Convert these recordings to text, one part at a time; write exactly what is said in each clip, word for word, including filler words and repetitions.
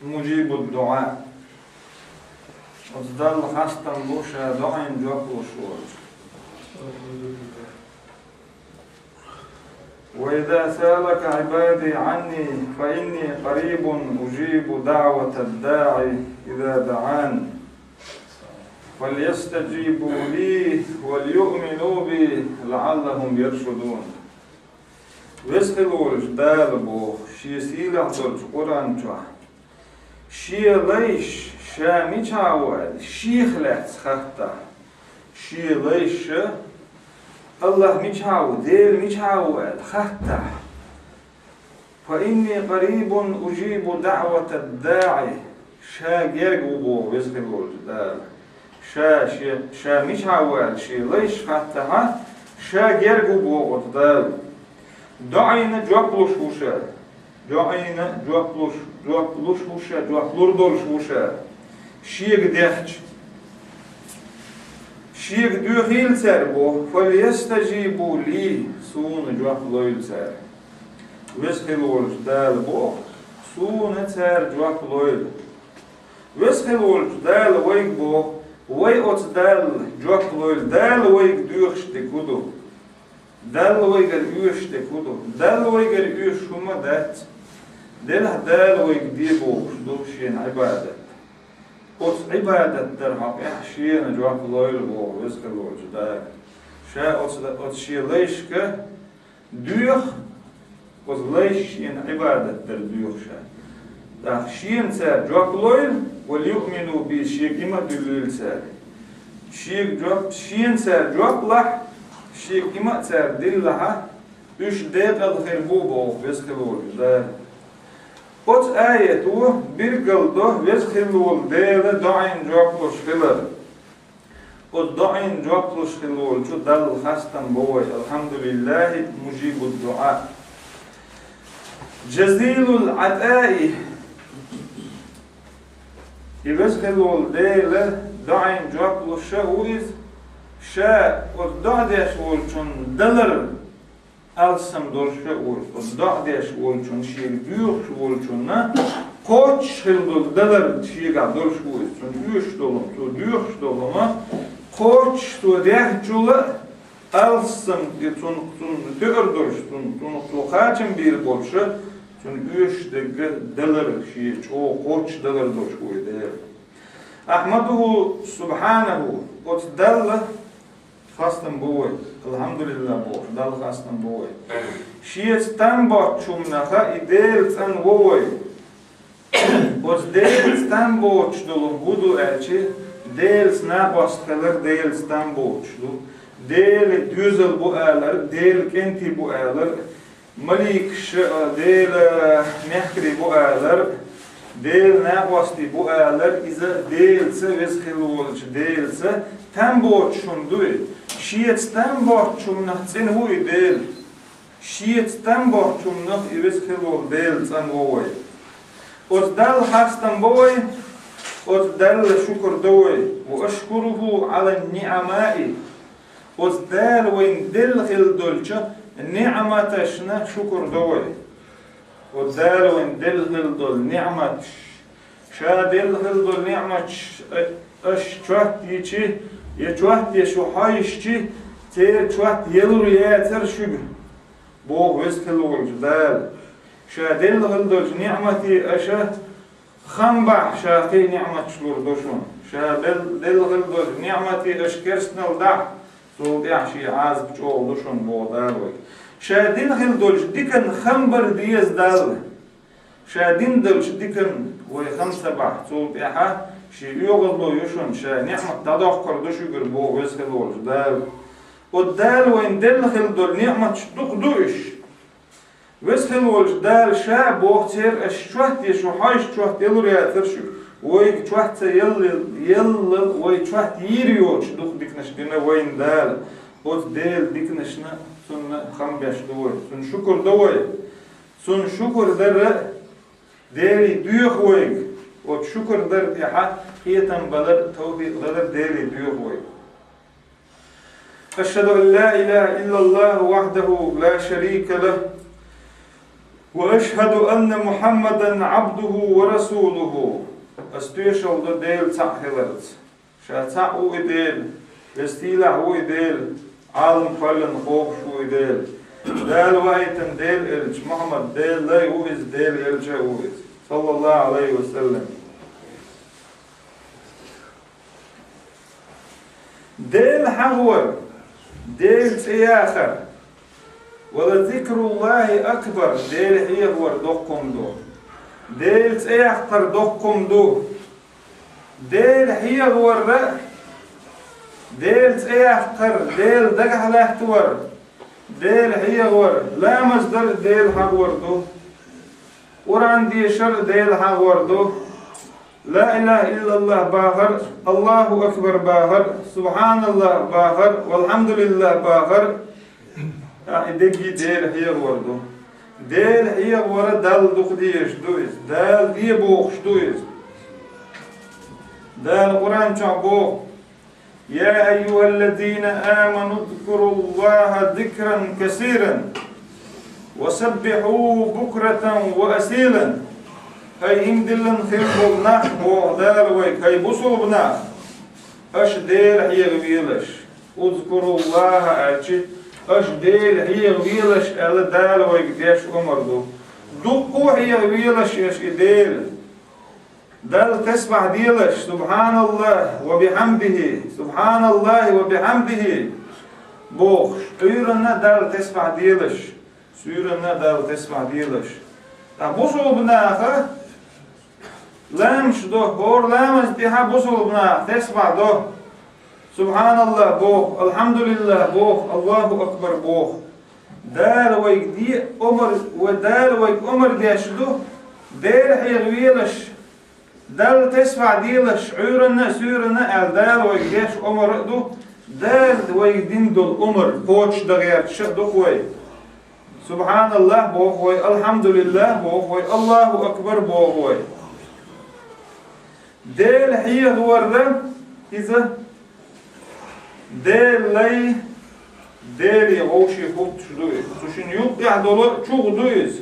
مجيب الدعاء. Оцу Далла хастам бу Ша доӀийн жоп луш волчу. وإذا سألك عبادي عني فإني قريب أجيب دعوة الداع إذا دعان فليستجيبوا لي وليؤمنوا بي لعلهم يرشدون. Веза хила волчу Дала боху Шен сийлахь долчу Къуръан чохь: Шен лайш Ша мичахь ву аьлла, Шех лаьцна хаттахь. Шен лайш Ша, АллахӀ мичахь ву, Дела мичахь ву аьлла хаттахь. فإني قريب أجيب دعوة الداع. Ша герга ву боху Веза хила волчу Дала. Ша, Ша, Ша мичахь ву аьлла Шен лайш хаттахь, Ша герга ву боху оцу Дала. ДоӀийна жоп луш ву Ша. ДоӀийна жоп луш, жоп луш ву Ша, жоп лур долуш ву Ша. Шега дехча. Шега доьхийла цара боху: فليستجيبوا لي, Суна жоп лойла цара. Веза хила волчу Дала боху: Суна цара жоп лойла. Веза хила волчу Дала вайга боху: вай оцу Далла жоп лойла, Дала вайга доьхуш дерг хӀун ду? Далла вайгара оьшуш дерг хӀун ду? Далла вайгара оьшуш хӀума дац. Делахь Дала вайга де бохуш ду Шена Ӏибадат. Оцу Ӏибадат дархьама тӀехь Шена жоп лойла боху Веза хила волчу Дала. Ша оцу, оцу Шен лайшка доьху, оцу лайша Шена Ӏибадат дар доьху Ша. ТӀаккха Шена цара жоп лойла, وليؤمنوا بي, Шега иман а дуьллийла цара. Шега жоп, Шена цара жоп лахь, Шега иман а цара диллахьа, уьш декъала хир бу боху Веза хила волчу Дала. Оцу аято билгал до Веза хила волу Дела доӀийн жоп луш хилар. Оцу доӀийн жоп луш хила волчу Далла хастам бо вай, الحمد لله مجيب الدعاء. جزيل العطاء. И Веза хила волу Дела доӀийн жоп луш а ву Иза, Ша оцу доӀа деш волчунна далар алссам долуш а ву, оцу доӀа деш волчунна, Шега доьхуш волчунна кхоччуш хила долу далар Шегахь долуш ву иза. Цунна оьшуш долу хӀума, цо доьхуш долу хӀума кхоччуш цо дехначул а алссам, и цунна, цунна тоьар долуш, цунна, цунах цо кхачам бийр болуш а, цунна оьшуш дерг а далар, Шен чӀогӀа кхоччуш далар долуш ву и Дела. أحمده سبحانه, оцу Далла хастам бо вай, الحمد لله бохуш, Далла хастам бо вай. Шеца там боцчу хӀуманах и Дела цӀанво вай. Оцу Делаца там боцуш долу хӀун ду аьлча, Делаца накъост хилар Делаца там боцуш ду. Дела доьзал бу алар, Дела кӀентий бу алар, маликаш а Дела мехкарий бу алар, Дела накъостий бу алар, иза Делаца, Веза хила волчу Делаца там боцуш хӀума ду и. Шеца там боцчу хӀуманах цӀена ву и Дела. Шеца там боцчу хӀуманах и Веза хила волу Дела цӀанво вай. Оцу Далла хастам бо вай, оцу Далла шукур до вай. وأشكره على النعماء. Оцу Дала вайна делла хила долчу ниӀматашна шукур до вай. Оцу Дала вайна делла хила долу ниӀматаш. Ша делла хила долу ниӀматаш, э, аша чот йичи, я чот я шу хьаьжчи, церан чот ялур яцара шуьга, боху Веза хила волчу Дала. Ша делла хила долчу ниӀматий аша хам бахь, Ша кхин а ниӀматаш лур ду шуна. Ша дел-, делла хила долчу ниӀматий аша керстанал дахь, цул тӀаьхьа Шен Ӏазап чӀогӀа ду шуна, боху Дала вайга. Ша дина хила долчу дикан хам бар деза Далла. Ша дина долчу дикан вай хам ца бахь, цул тӀаьхьа Шен оьгӀазло ю шуна, Ша ниӀмат дӀадоккхур ду шуьгара, боху Веза хила волчу Дала. Оцу Дала вайна делла хила долу ниӀматаш дукха ду уьш. Веза хила волчу Дала Ша боху церан аша чот я шу хьаьжча чот ялур яцара шуьга. Вайга чот ца яллал, яллал вай чот йийр йоцуш дукха диканаш дина вайна Дала. Оцу Делан диканашна, Цунна хам беш ду вай, Цунна шукур до вай. Цунна шукур дар а Деле доьху вайга. Оцу шукур дар тӀехьа кхетам балар, тавфикъ далар Деле доьху вайга. أشهد أن لا إله إلا الله وحده لا شريك له. وأشهد أن محمدا عبده ورسوله. Ас тоьшалла до Дела цхьаъ хиларца. Ша цхьаъ ву и Дела, веза-сийлахь ву и Дела, Ӏалам кхоьллина кхобуш ву и Дела. Дала ваийтина Дела элча, Мухьаммад Дела лай ву иза, Дела элча а ву иза. صلى الله عليه وسلم. Дела хьахавар, Дела цӀе яхар. ولذكر الله أكبر, Дела хьехавар доккха хӀума ду. Дела цӀе яккхар доккха хӀума ду. Дела хьехавар, Дела цӀе яккхар, Дела дагахь лаьттавар, Дела хьехавар, ламаз дар Дела хьахавар ду. Къуръан дешар Дела хьахавар ду. لا إله إلا الله бахар, الله أكبر бахар, سبحان الله бахар, والحمد لله бахар. А, и дерриге Дела хьехавар ду. Дела хьехавар Далла дукха дезаш ду иза. Дала де бохуш ду иза. Дала Къуръан чохь боху: يا أيها الذين آمنوا اذكروا الله ذكرا كثيرا وسبحوه بكرة وأصيلا. ХӀай иман диллина хилла болу нах, боху Дала вайга, хӀай бусулба нах, аша Дела хьехавелаш. اذكروا الله аьлча, аша Дела хьехавелаш аьлла, Дала вайга деш омар ду. Дуккха а хьехавелаш аша и Дела. Далла тасбихь делаш, سبحان الله وبحمده, سبحان الله وبحمده бохуш, Ӏуьйранна Далла тасбихь делаш, суьйранна Далла тасбихь делаш. Ткъа бусулба наха ламазаш до, хӀора ламаза тӀехьа бусулба наха тасбихь до. سبحان الله боху, الحمد لله боху, الله أكبر боху. Дала вайга де омар, ва Дала вайга омар деш ду, Дела хьехавелаш, Далла тасбихь делаш, Ӏуьйранна а, суьйранна а аьлла, Дала вайга деш омар а ду, Дала вайга дина долу омар кхочушдан гӀерташ а ду-кх вай. سبحان الله боху вай, الحمد لله боху вай, الله أكبر боху вай. Дела хьехавар иза Делан лай, Деле вовшийн хӀуттуш ду иза. Цу шина юккъехь долу чугӀа ду иза.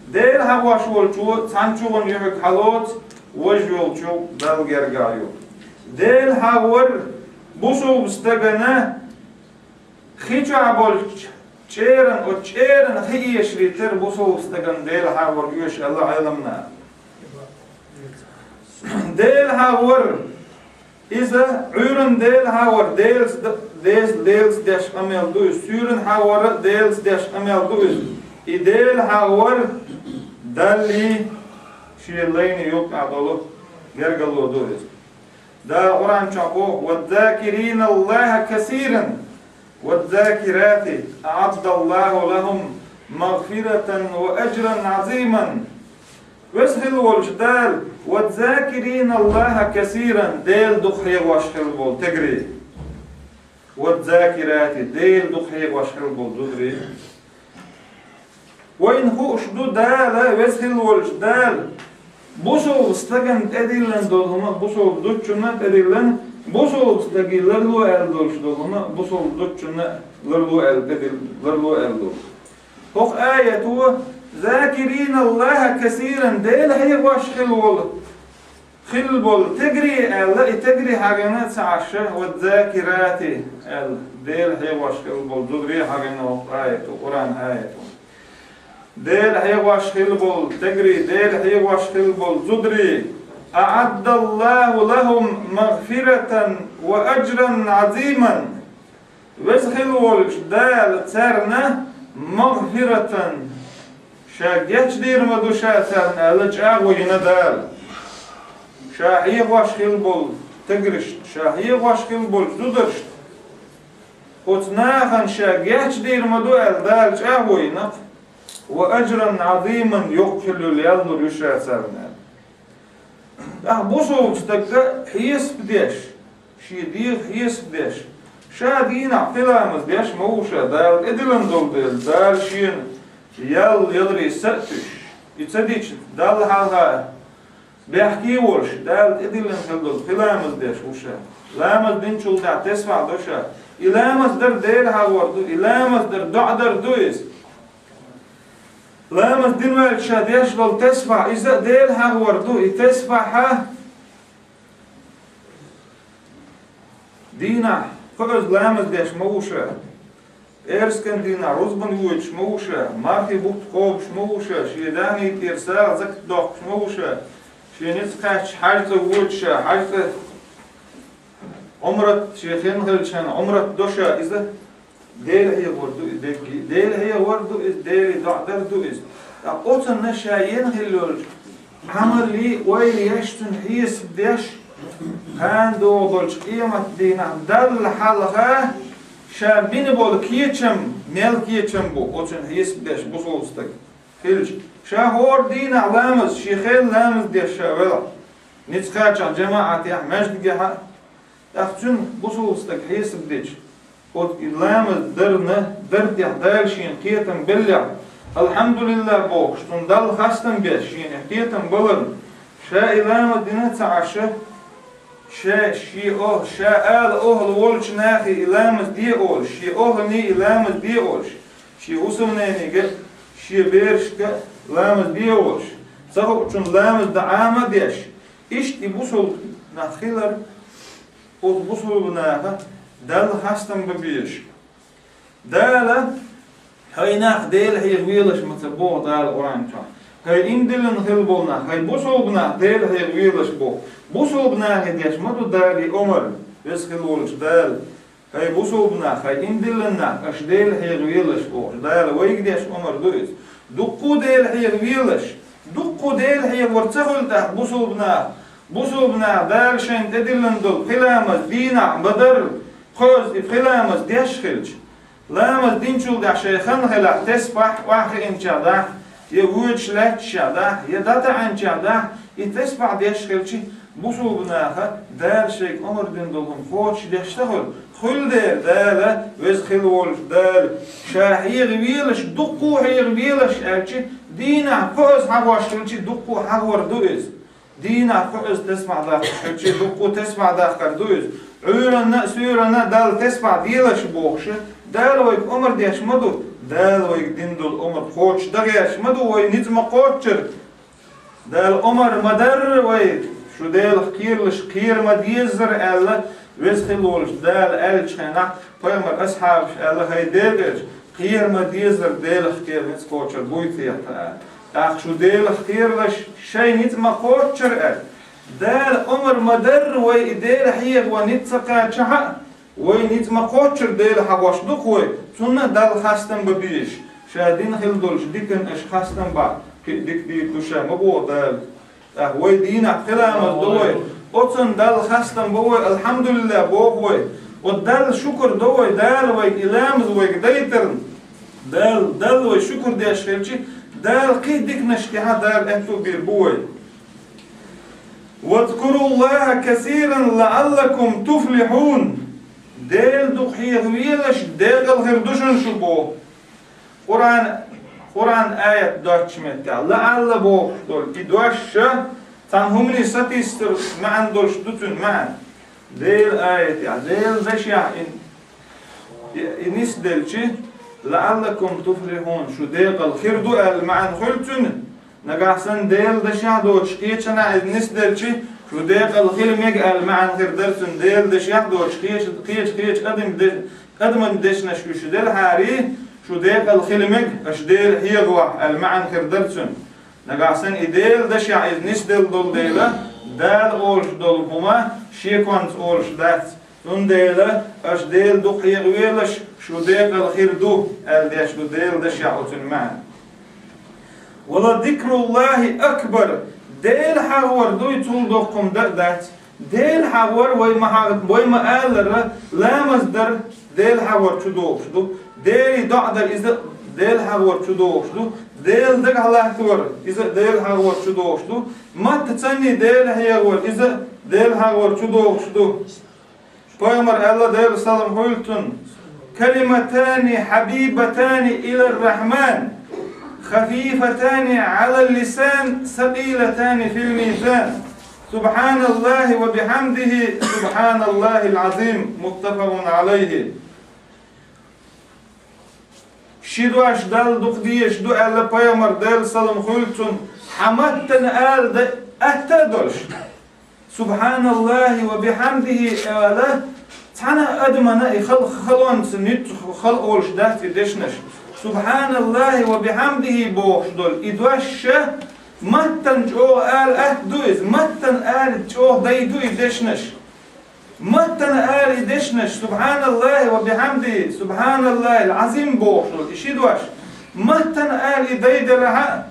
Дела хьахош волчо цхьана чугӀана юьхьиг хьалоцу, важа йолчу Далла гергахь ю. Дела хьахавар бусулба стагана хи чохь болчу чӀеран, оцу чӀеран хи эшаре тера бусулба стагана Дела хьахавар оьшу аьлла Ӏеламнаха. Дела хьахавар, иза Ӏуьйранна Дела хьахавар, Делаца д-, Дес-, Делаца деш къамел ду иза, суьйранна хьахавар а Делаца деш къамел ду иза. И Дела хьахавар Даллий, Шен лайна юккъехь долу гергарло ду иза. Дала Къуръан чохь боху: والذاكرين الله كثيرا والذاكرات أعد الله لهم مغفرة وأجرا عظيما. Веза хилла волчу Дала: والذاكرين الله كثيرا, Дела дукха хьехош хилла болу стегарий. والذاكرات, Дела дукха хьехош хилла болу зударий. Вайна хууш ду Дала, Веза хилла волчу Дала, бусулба стагана тӀедиллина долу хӀума, бусулба зудчунна а тӀедиллина, бусулба стаге ларло аьлла долуш долу хӀума, бусулба зудчунна а ларло аьлла тӀедилла, ларло аьлла долу. ХӀокху аято: «Закирина Аллаха касиран», Дела хьехош хилла волу, хилла болу стегарий аьлла, и стегарий хьахийна ца Ӏаш, «ва закирати» аьлла, Дела хьехош хилла болу зударий хьахийна хӀокху аято, Къуръан аято. Дела хьехош хилла болу стегарий, Дела хьехош хилла болу зударий, «аӀаддаллаху лахум магфиратан ва аджран Ӏазиман». Веза хилла волчу Дала царна магфиратан, Ша гечдийр ма ду Ша царна аьлла, чӀагӀо йина Дала. Ша хьехош хилла болу стегаршна, Ша хьехош хилла болчу зударшна, оцу нахана Ша гечдийр ма ду аьлла, Дала чӀагӀо йина-кх, «ва аджран Ӏазиман», йоккха хилла йолу ял лур ю Ша царна аьлла. Ахь бусулба стаг хьесап деш, шен дегӀан хьесап деш, ша дийнахь пхи ламаз деш ма ву ша, Дала тӀедиллина долу дела, Дала шена ял яларе са а туьйсуш, и ца дича, Далла хьалха бехке а волуш, Дала тӀедиллина хилла долу пхи ламаз деш ву ша. Ламаз динчул тӀаьхьа тесбахь до ша. И ламаз дар Дела хьахор ду, и ламаз дар доӀа дар ду иза. Ламаз дина ваьлча ша деш долу тесбахь, иза а Дела хьахавар ду, и тесбахь а дийнахь кхузза ламаз деш ма ву ша, пӀераскан дийнахь рузбан воьдуш ма ву ша, мархий бутт кхобуш ма ву ша, шен даьхни тӀера сагӀа, закат доккхуш ма ву ша, шен ницкъ кхаьчча хьаьж цӀа воьду ша, хьаьж цӀа Ӏумрат, шен хин хилча Ӏумрат до ша, иза Дела хьехавар ду иза дерриге. Дела хьехавар ду иза, Деле доӀа дар ду иза. ТӀаккха оцунна ша ена хилла йолчу Ӏамаллий, ойла еш, цуьнан хьесап деш, кхана догӀу долчу къематдийнахь Далла хьалха ша бина болу кечам, мел кечам бу оцунна хьесап деш бусулба стаг хилча. Ша хӀора дийнахь ламаз, шен хенна ламаз деш ша велахь, ницкъ кхаьчча жамаӀатехь, маьждигехь а, тӀаккха цуьнан бусулба стаг хьесап дечу, оцу и ламаз дарна, дар тӀехь Дала шена кхетам беллехь, алхьамдулиллахӀ бохуш, цунна Далла хастам беш, шена кхетам баларна, ша и ламаз дина ца Ӏаш, ша шен охӀла, ша ала охӀла волчу нахе и ламаз де олуш, шен охӀлане и ламаз де олуш, шен хӀусамненега, шен берашка ламаз де олуш, ца хуучунна ламаз дан Ӏама а деш, иштта и бусулба нах хилар, оцу бусулба наха Далла хастам бан безаш. Дала, хӀай нах, Дела хьехавелаш ма ца боху Дала Къуръан чохь. ХӀай ийман диллина хилла болу нах, хӀай бусулба нах, Дела хьехавелаш боху. Бусулба нахе деш ма ду Дала и омар, веза хилла волчу Дала. ХӀай бусулба нах, хӀай ийман диллина нах, аша Дела хьехавелаш бохуш, Дала вайга деш омар ду иза. Дуккха а Дела хьехавелаш, дуккха а Дела хьехавар ца хуьлу тӀаккха бусулба наха, бусулба наха Дала шайна тӀедиллина долу пхи ламаз дийнахь ма-дарра, кхузза и пхи ламаз деш хилча, ламаз динчул тӀаьхьа шайн хан хилахь тесбахь, охьахиъначохь дахь, я воьдуш лаьтташехь дахь, я дӀатаьӀначохь дахь, и тесбахь деш хилча, бусулба наха Дала шайга омар дина долу хӀума кхочушдеш ца хуьлу. Хуьлу дера Дала, веза хилла волчу Дала, ша хьехавелаш, дуккха а хьехавелаш аьлча, дийнахь кхузза хьахош хилча, дуккха а хьахавар ду иза. Дийнахь кхузза тесбахь даккхар, шайн чу дуккха а тесбахь даккхар ду иза. Ӏуьйранна а, суьйранна а Далла тесбахь делаш бохуш, Дала вайга омар деш ма ду, Дала вайга дина долу омар кхочушдан гӀерташ ма ду вай ницкъ ма-кхоччура. Дала омар ма-дарра вай, шу Делах кхералаш кхера ма-деззара аьлла, веза хилла волчу Дала аьллачу хенахь, пайхамар асхьабаша аьлла, хӀай Делан элча, кхера ма-деззара Делах кхера ницкъ кхочур буй те аьлла. ТӀаккха шу Делах кхералаш шайн ницкъ ма-кхоччура аьлла. Дала омар ма-дарра вай и Дела хьехаван ницкъ ца кхаьччахь а, вай ницкъ ма-кхоччура Дела хьахош ду-кх вай, цунна Далла хастам бан безаш, ша дина хилла долчу диканна аша хастам бахь, кхин а дика дийр ду ша ма боху Дала. ТӀаккха вай дийнахь пхи ламаз до вай, оцунна Далла хастам бо вай, алхьамдулиллахӀ боху вай. Оцу Далла шукур до вай, Дала вайга и ламаз вайга дайтарна. Дала, Далла вай шукур деш хилча, Дала кхин а диканаш тӀехь а Дала аьтту бийр бу вай. «Вазкуруллаха касиран лааллакум туфлихун». Дела дукха хьехавелаш, декъала хир ду шуна шу боху. Къуръан, Къуръан аят доцучу меттехь, лаалла бохуш долу и дош ша цхьана хӀуманийн сатийсар маьӀна долуш ду цуьнан маьӀна. Делан аятехь, Делан дашехь и, и, и нисделчи, лааллакум туфлихун, шу декъала хир ду аьлла маьӀна хуьлу цуьнан. Нагахь санна Делан дашехь доцуш кхечанхьа иза нисделчи, шу декъала хила мега аьлла маьӀна хир дара цуьнан. Делан дашехь доцуш кхеча, кхеча, кхеча адам де-, адаман дешнаш уьш делахьарий, шу декъала хила мега, аша Дела хьехавахь аьлла маьӀна хир дара цуьнан. Нагахь санна и Делан дашехь иза нисделла долу дела, Дала олуш долу хӀума шеконца олуш дац. Цундела аша Дела дукха хьехавелаш, шу декъала хир ду, аьлла деш ду Делан дашехь оцуьнан маьӀна. «Ва ла зикруллахи акбар», Дела хьахавар дуй цул доккха хӀума дан а дац. Дела хьахавар вай ма хьа-, вай ма-аллара, ламаз дар Дела хьахавар чу догӀуш ду, Деле доӀа дар иза Дела хьахавар чу догӀуш ду, Дела дагахь латтавар иза Дела хьахавар чу догӀуш ду, матта цӀанний Дела хьехавар иза Дела хьахавар чу догӀуш ду. Пайхамар аьлла, Делан салам хуьлда цунна: «Калиматани хьабибатани илар-Рахьман, хафифатани Ӏалал-лисан, сакъилатани фил-мизан. Субхьаналлахи ва бихьамдихи, субхьаналлахил-Ӏазим». Муттафакъун Ӏалайхи. Ши дош Далла дукха дезаш ду аьлла пайхамар, Делан салам хуьлда цунна, хьан маттана ала дан атта а долуш. «Субханаллахи ва бихьамдихи», — ала, цхьана а адамана и хала, халонца нуьцкъах хала олуш дац и дешнаш. «Субханаллахи ва бихьамдихи» бохуш долу и дош ша маттана чӀогӀа ала атта ду иза, маттана ала чӀогӀа дай ду и дешнаш. Маттана ала и дешнаш, «Субханаллахи ва бихьамдихи, субханаллахил Ӏазим» бохуш долу и ши дош, маттана ала и дай делахь а,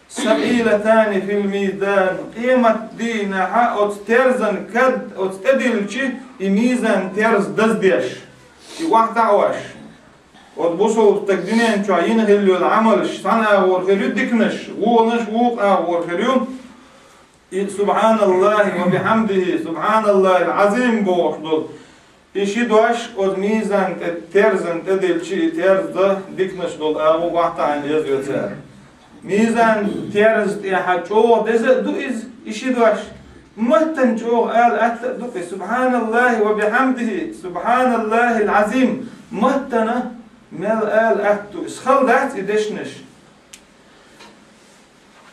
«сакъилатани фил мизан», къемат дийнахь а оцу терзан кад оцу тӀедиллича, и мизан терз даздеш, и охьатаӀош. Оцу бусалба стаг дуьнен чохь йина хилла йолу Ӏамалш цхьана агӀор хир ю диканаш, вонаш вукху агӀор хир ю. И «Субханаллахи ва бихьамдихи, субханаллахил Ӏазим» бохуш долу и ши дош оцу мизан тӀе, терзан тӀедиллича, и терз дан диканаш долу агӀо охьатаӀийна еза йо цара. Мизан терза тӀехь чӀогӀа деза а ду иза, и ши дош. Маттана чӀогӀа ала атта а ду кхин: «Субханаллахи ва бихьамдихи, субханаллахил Ӏазим». Маттана мел ала атта ду иза. Хала дац и дешнаш.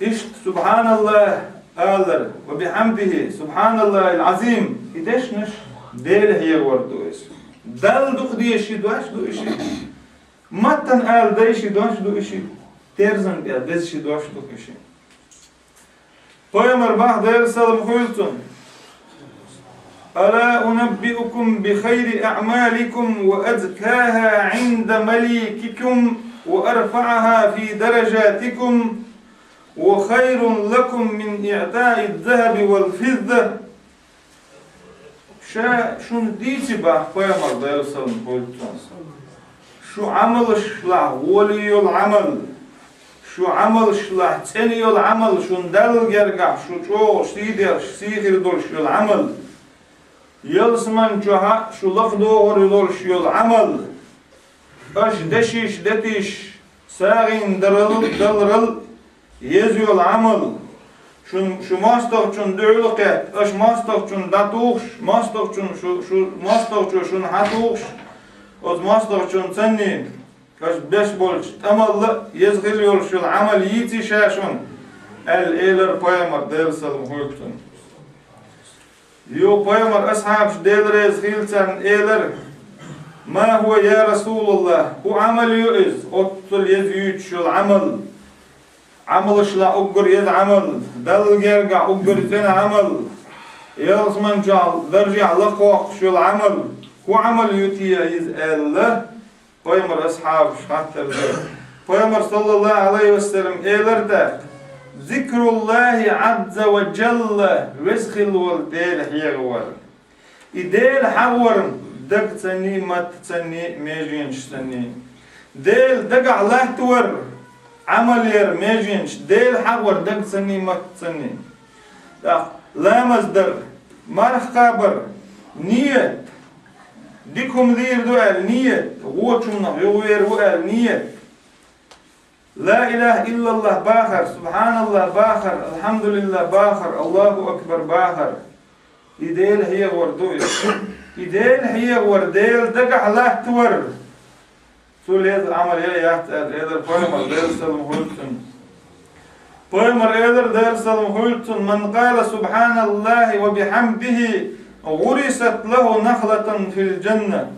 Иштта «Субханаллах» алар, «ва бихьамдихи, субханаллахил Ӏазим», и дешнаш Дела хьехавар ду иза. Далла дукха дезаш ши дош ду и ши. Маттана ала дай ши дош ду и ши. Терзан тӀе деза ши дош ду и ши. Пайхамар боху, Делан салам хуьлда цунна: «Ала унаббиукум би хайри аъмаликум ва азкаха Ӏинда маликикум ва арфаӀаха фи даражатикум ва хайрун лакум мин иътаи захаби вал физда?» Ша шуна дийций боху пайхамар, Делан салам хуьлда цунна, шу Ӏамалшлахь гӀоли йолу Ӏамал, шу Ӏамалшлахь цӀена йолу Ӏамал, шуна Далла гергахь шу чӀогӀа сий деш, сий хир долуш йолу Ӏамал, ялсаман чохь а шу лакхадохур долуш йолу Ӏамал, аша дешиш, детиш сагӀина дарал, даларал еза йолу Ӏамал, шун, шу мостагӀчунна дуьхьал кхетта, аша мостагӀчунна дӀатухуш, мостагӀчунна шу, шу, мостагӀчо шуна хьатухуш, оцу мостагӀчунна санний, аша беш болчу тӀамалла а еза хила йолуш йолу Ӏамал йийций ша шуна, аьлла элира пайхамар, Делан салам хуьлда цунна. Юха пайхамар асхьабаш, Дела реза хила царна, элира: «Ма хӀуа, я Расулаллах, хӀун Ӏамал ю иза, оццул еза юьйцуш йолу Ӏамал? Ӏамалшлахь уггар еза Ӏамал, Далла гергахь уггар цӀена Ӏамал, ялсаман чохь даржехь лакхокхуш йолу Ӏамал, хӀун Ӏамал ю те иза?» — аьлла, пайхамар асхьабаш хаттар дира. Пайхамар, саллаллаху Ӏалайхи ва саллам, элира тӀаккха: «Зикруллахи Ӏазза ва жалла, веза хила волу Дела хьехавар». И Дела хьахавар дагацанний, маттацанний, меженашцанний. Дела дагахь латтавар, Ӏамал яр, меженаш, Дела хьахавар дагацанний, маттацанний. ТӀаккха ламаз дар, марха кхабар, ният, дика хӀума дийр ду аьлла ният, вочунах юхавер ву аьлла ният. Ла илаха иллаллах бахар, субханаллах бахар, алхьамдулиллах бахар, Аллаху акбар бахар. И Дела хьехавар ду иза. И Дела хьехавар, Дела дагахь латтавар. Цул еза Ӏамал я яц аьлла, элира пайхамар, Делан салам хуьлда цунна. Пайхамар элира, Делан салам хуьлда цунна: «Ман къала субханаллахи ва бихьамдихи, гӀурисат лаху нахлатан фил джанна».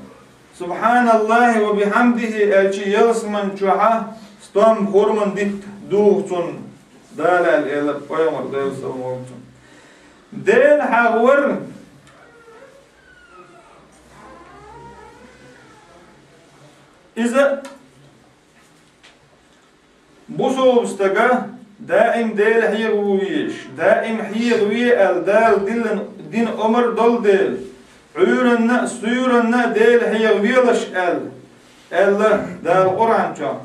«Субханаллахи ва бихьамдихи» аьлча, ялсаман чохь а стом хурман дитт дугӀу цунна Дала, аьлла элира пайхамар, Делан салам хуьлда цунна. Дела хьахавар, иза бусалба стага даим Дела хьехаво везаш, даим хьехаве аьлла Дала диллина, дина омар долу дела, Ӏуьйранна а, суьйранна а Дела хьехавелаш аьлла, аьлла Дала Къуръан чохь.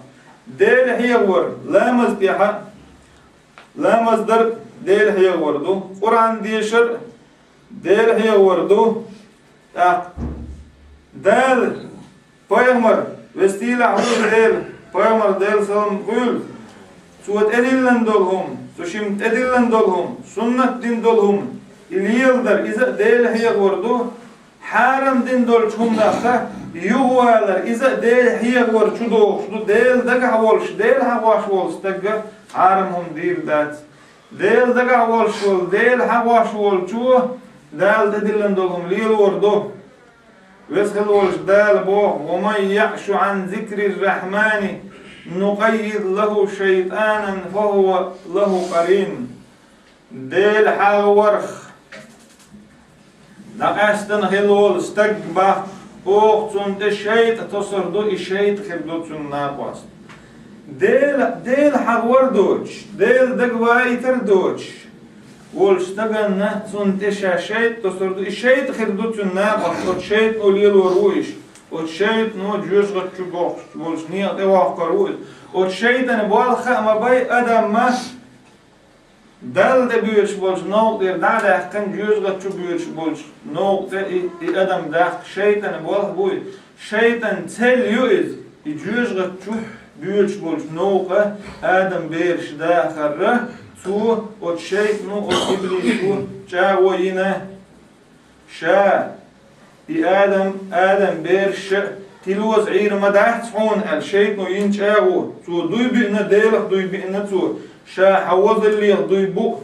Дела хьехавар ламаз тӀехь а, ламаз дар Дела хьехавар ду, Къуръан дешар Дела хьехавар ду. ТӀаккха Дала, пайхамар, вестийлахь ву Дела, пайхамар, Делан салам хуьлда, цо тӀедиллина долу хӀума, цу шимма тӀедиллина долу хӀума, суннат дина долу хӀума, и леладар, иза а Дела хьехавар ду, Хьарам дина долчу хӀуманах юхавалар, иза а Дела хьехавар чу догӀуш ду, Дела дагахь волуш, Дела хьахош волу стага хьарам хӀума дийр дац. Дела дагахь волуш волу, Дела хьахош волчо Дала тӀедиллина долу хӀума лелор ду. Веза хила волчу Дала боху: «Ва ман яъшу ан зикрир рахмани нукъаййид лаху шайтанан фа хува лаху къарин». Дела хьахаварх дӀакъаьстина хила волу стаг бах, оха цунна тӀе шайтӀа тосур ду, и шайтӀа хир ду цунна накъост. Дела, Дела хьахавар доцуш, Дела дагаваийтар доцуш волчу стаганна цунна тӀе ша шайтӀа тосур ду, и шайтӀа хир ду цунна накъост, оцу шайтӀано лелор ву иш, оцу шайтӀано жоьжахати чу бохкуш болчу некъа тӀе воккхур ву иза. Оцу шайтӀана болх хаа ма бай, адам ма Далла тӀе боьдуш болчу новкъа тӀера дӀа а даьккхина, жоьжахати чу боьдуш болчу новкъа тӀе и, и адам даккха шайтӀана болх буй. ШайтӀан цел ю иза, и жоьжахати чу боьдуш болчу новкъа адам бераш дахарра, цо оцу шайтӀано, оцу иблисо чӀагӀо йина. Ша, и адам, адам бераш ша тилоза Ӏийр ма дац хьуна аьлла, шайтӀано йина чӀагӀо, цо дуй биъна, Делах дуй биъна цо, ша хьан возаллех дуй бу,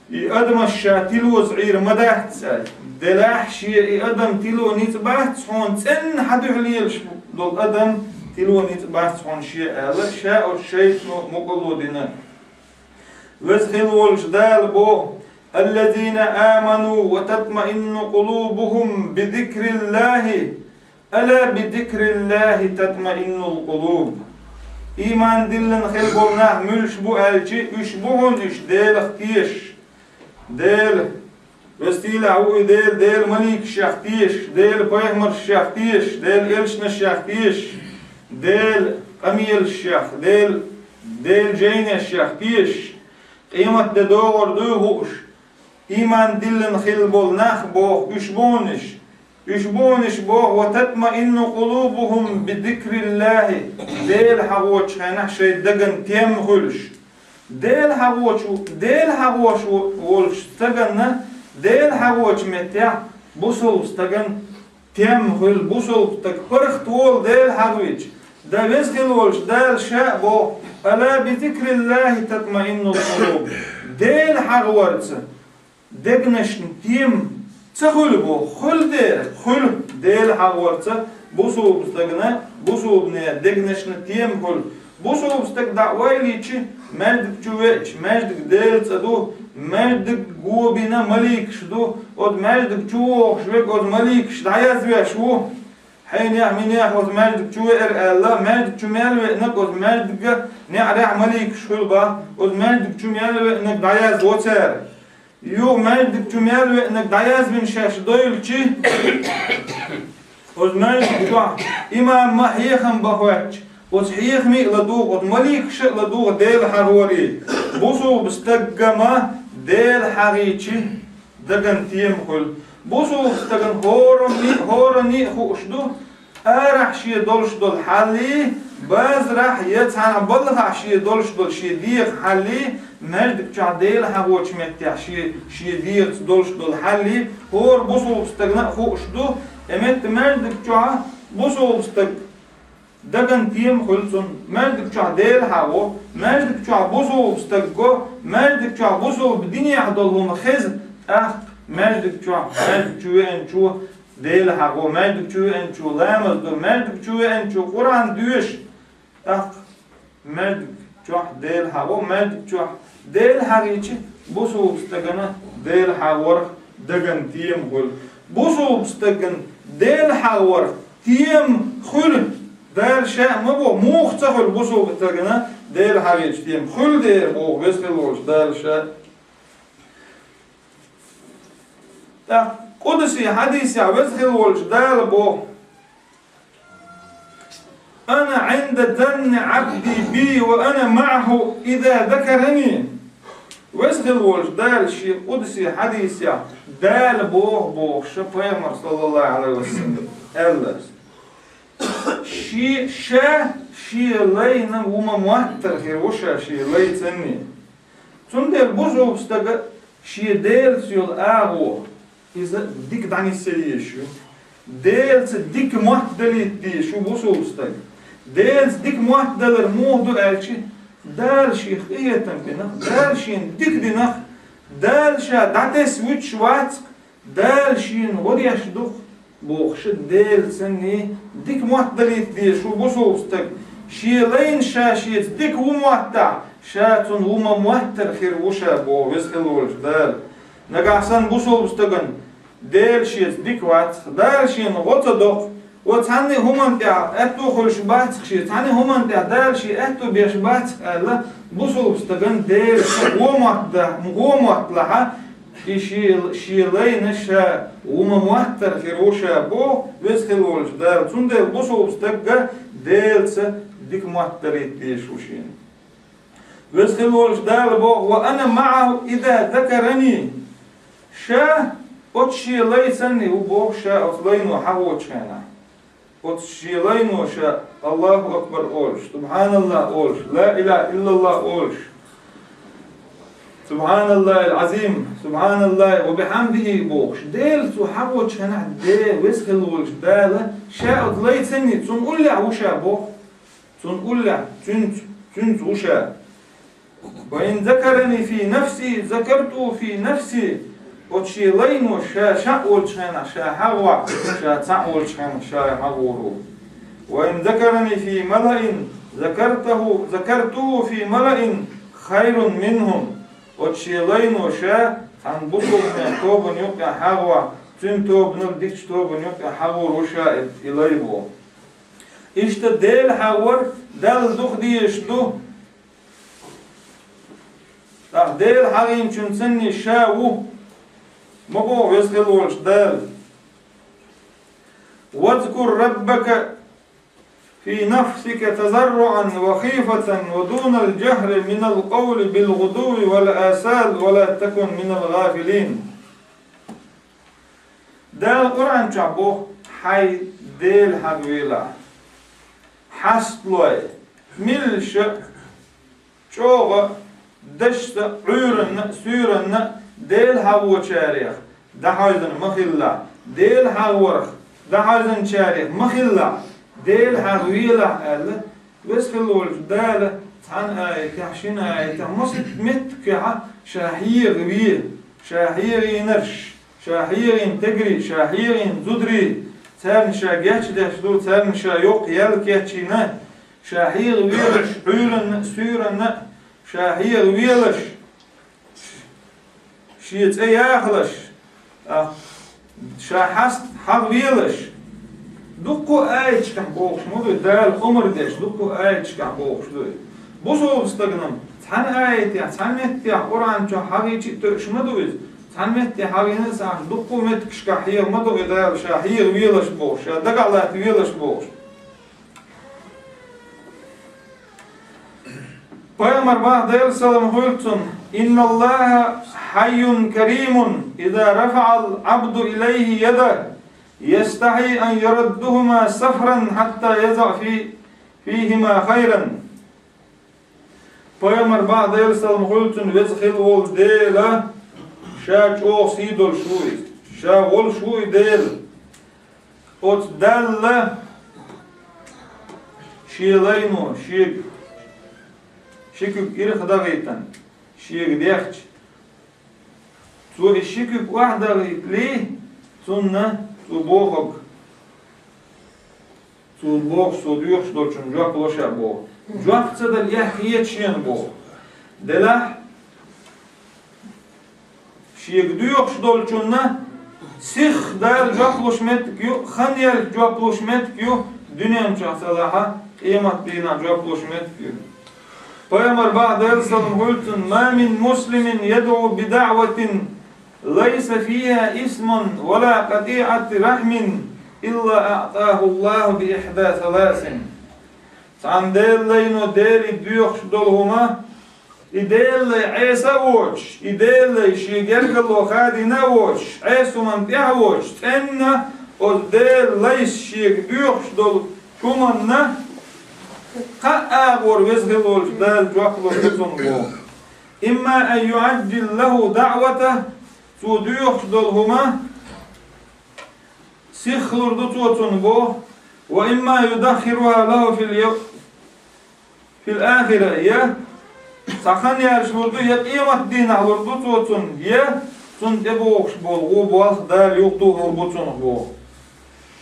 и адамаш ша тилоза Ӏийр ма дац аьлла. Делахь шен и адам тило ницкъ бац хьуна, цӀенна хьан дуьхьа лелаш долу адам тило ницкъ бац хьуна шен аьлла, ша оцу шайтӀано мукъало дина. Веза хила волчу Дала боху: «Аллазина аману ва татмаинну къулубухум би зикриллахи, ала би зикриллахи татмаиннул къулуб». Ийман диллина хила болу нах муьлш бу аьлчи, уьш бу хьуна уьш Делах тешаш. Дела, веза-сийлахь ву и Дела, Дела маликашех тешаш, Дела пайхамаршех тешаш, Дела элчанашех тешаш, Дела къамелашех, Дела, Дела жайнашех тешаш. Къематде догӀур дуй хууш, ийман диллина хила болу нах боху, уьш бу хьуна уьш. Уьш бу хьуна уьш боху: «Ва татмаинну къулубухум би зикриллахи». Дела хьахочу хенахь шайн даган тем хуьлуш. Дела хьахочу, Дела хьахош волчу стаганна, Дела хьахочу меттехь бусалба стаган тем хуьлу, бусалба стаг паргӀат волу Дела хьахийча. Да веза хила волчу Дала ша а боху: «Ала би зикриллахи татмаиннул къулуб». Дела хьахаварца дегнашна тем ца хуьлу боху, хуьлу дера, хуьлу Дела хьахаварца бусалба стагана, бусалбане дегнашна тем хуьлу. Бусалба стаг дӀа а вайлийчи, маьждиг чу веача, маьждиг Делан цӀа ду, маьждиг го бина маликаш ду, оцу маьждиг чу вогӀуш верг оцу маликаш дӀаязвеш ву. Хьенех, минех оцу маьждиг чу веара аьлла, маьждиг чу мел веанарг оцу маьждига неӀарехь маликаш хуьлу бах, оцу маьждиг чу мел веанарг дӀаязво цара. Юха маьждиг чу мел веанарг дӀаязвина шаьш дойлучи, оцу маьждиг чохь имам ма хьехам бан хоьттуш, оцу хьехамий а ладугӀу, оцу маликаша а ладугӀу Дела хьахаварий. Бусалба стагга ма Дела хьахийчи, даган тема хуьлу. Бусалба стагана хӀоранний, хӀоранний а хууш ду, арахь шен долуш долу хьаллий, базарахь я цхьана балхахь шен долуш долу шен дегӀан хьаллий, маьждиг чохь Дела хьахочу меттехь шен, шен дегӀаца долуш долу хьаллий, хӀора бусалба стагана а хууш ду, и метта маьждиг чохь бусалба стаг даган тема хуьлу цунна, маьждиг чохь Дела хьахо, маьждиг чохь бусалба стаг го, маьждиг чохь бусалба динехь долу хӀума хеза, тӀаккха маьждиг чохь, маьждиг чу веанчо Дела хьахо, маьждиг чу веанчо ламаз до, маьждиг чу веанчо Къуръан доьшу, тӀаккха маьждиг чохь Дела хьахо, маьждиг чохь Дела хьахийча, бусалба стагана Дела хьахаварх даган тема хуьлу. Бусалба стагана Дела хьахаварх тема хуьлу. Дала ша а ма боху, муха ца хуьлу бусалба стагана Дела хьахийча тема. Хуьлу дера боху веза хила волчу Дала ша. ТӀаккха къудси хьадисехь веза хила волчу Дала боху: «Ана Ӏинда занни Ӏабди би ва ана маӀаху иза закарани». Веза хила волчу Дала шен къудси хьадисехь Дала боху бохуш, ша пайхамар, саллаллаху Ӏалайхи ва саллам, аьлла. Ши, ша шен лайна ву ма моттар хир ву ша шен лайцанний. Цундела бусалба стага шен Делаца йолу агӀо, Иза дика дӀанисса дезаш ю. Делаца дика мотт далийта дезаш ву бусалба стаг. Делаца дика мотт далар муха ду аьлча, Дала шех къинхетам бинарх, Дала шена дика динарх, Дала ша дӀатесна вуьтуш вац-кх, Дала шена гӀо деш ду-кх бохуш, Делаца санна дика мотт далийта дезаш ву бусалба стаг. Шен лайна ша шеца дика ву моттахь, ша цунна ву ма-моттара хир ву ша боху Веза хила волчу Дала. Нагахь санна бусалба стагана Дела шеца дика вац-кх, Дала шена гӀо ца до-кх, цхьанна а хӀуманна тӀехь аьтто хуьлуш бац-кх шен, цхьанна а хӀуманна тӀехь Дала шен аьтто беш бац-кх аьлла, бусалба стагана Делаца ву мотт да-, ву мотт лахь, и шен, шен лайна ша ву ма-моттара хир ву ша боху Веза хила волчу Дала. Цундела бусалба стага Делаца дика мотт далийта дезаш ву шена. Веза хила волчу Дала боху: «Ва ана маӀаху иза закарани». Ша оцу шен лай санна ву боху, ша оцу лайно хьагӀочу хенахь. Оцу шен лайно ша «Аллаху акбар» олуш, «СубхьаналлахӀ» олуш, «Ла илахӀа иллаллахӀ» олуш, «СубхьаналлахӀил Ӏазим», «СубхьаналлахӀи ва бихьамдихӀи» бохуш. Дела цо хьагӀочу хенахь, Де, Веза хила волчу Дала, ша оцу лай санна, цунна уллехь ву ша боху. Цунна уллехь, цуьнца, цуьнца ву ша. «Ва ин закарани фи нафси, закартуху фи нафси». Оцу шен лайно ша шаъ волчу хенахь ша хьагӀ вац, ша цхьаъ волчу хенахь ша хьагӀ вур ву. «Ва ин закарани фи малаин, закартаху, закартуху фи малаин хайрун минхум». Оцу шен лайно ша цхьана бусалбанийн тобанна юккъехь хьагӀ вац, цуьнан тобанал дикачу тобанна юккъехь хьагӀ вур ву ша и, и лай боху. Иштта Дела хьагӀ вар Далла дукха дезаш ду. ТӀаккха Дела хьагӀийначун санна ша ву, ма боху Веза хила волчу Дала: «Вазкур раббака фи нафсика тазарруан ва хифатан ва дунал жахри минал къавли бил гӀудуви вал асал ва ла такун минал гӀафилин». Дала Къуръан чохь боху: «Хьайн Дела хьагӀ велахь, хьасталой, милша а, чӀогӀа а, дашца а, Ӏуьйранна а, суьйранна а Дела хьагӀочарех дӀахьаьвзина ма хилалахь, Дела хьагӀ варх дӀахьаьвзинчарех ма хилалахь, Дела хьагӀ велахь», аьлла, Веза хила волчу Дала цхьана аятехь, шина аятехь, массо а меттигехь ша хьегӀа ве, ша хьегӀийнарш, ша хьегӀийна тегарий, ша хьегӀийна зударий, царна ша гечдеш ду, царна ша йоккха ял кечйина, ша хьегӀа велаш, Ӏуьйранна а, суьйранна а ша хьегӀа велаш, шен цӀе яхалаш, а, ша хьаст хьагӀ велаш. Дуккха а аяташкахь бохуш ма ду, Дала омра деш, дуккха а аяташкахь бохуш ду. Бусалба стагана цхьана аятехь, цхьана меттехь Къуръан чохь хьагӀийча а тоьуш ма ду иза. Цхьана меттехь хьагӀийна а ца Ӏаш, дуккха а меттигашкахь хьегӀа ма до и Дала, ша хьегӀа велаш бохуш, ша дагалатта велаш бохуш. Пайхамар боху, Делан салам хуьлда цунна: «Инналлаха хьайюн каримун, иза рафаӀал Ӏабду илайхи ядаху, ястахьи ан яруддахума сифран хьатта язаӀа фи, фихима хайран». Пайхамар боху, Делан салам хуьлда цунна, Веза хила волу Дела, ша чӀогӀа сий долуш ву иза, ша волуш ву и Дела. Оцу Далла шен лайно шега ши куьг ирх дахийтина, шега дехча, цо и ши куьг охьадахийтале, цунна цо бохург, цо бохуш, цо доьхуш долчунна жоп ло ша боху. Жоп ца дала эхь хета шена боху. Делахь, шега доьхуш долчунна сихха Дала жоп луш меттиг ю, хан яьлча жоп луш меттиг ю, дуьнен чохь ца лахь, къематдийнахь жоп луш меттиг ю. Пайхамар боху, Делан салам хуьлда цунна: «Ма мин муслимин ядӀу би даӀватин лайса фиха исмун ва ла къатӀиӀати рахьмин илла аӀтӀаху Аллаху би ихьда саласин». Цхьана Делан лайно Деле доьхуш долу хӀума, и Делан лай Ӏеса а воцуш, и Делан лай шен гергарло хадийна а воцуш, Ӏеса хӀуманна тӀехь а воцуш, цӀенна оцу Делан лайс шега доьхуш долу хӀуманна кхаа агӀор Веза хила волчу Дала жоп лур ду цунна боху. Имма ан юӀаджжила лаху даӀватаху, цо доьхуш долу хӀума, сих хилур ду цо цунна боху, ва имма юдаххируха лаху фил яв-, фил ахира, я цхьа хан яьлча лур ду, я къемат дийнахь лур ду цо цунна, я цунна тӀебогӀуш болу вон болх Дала юхатухур бу цунах боху.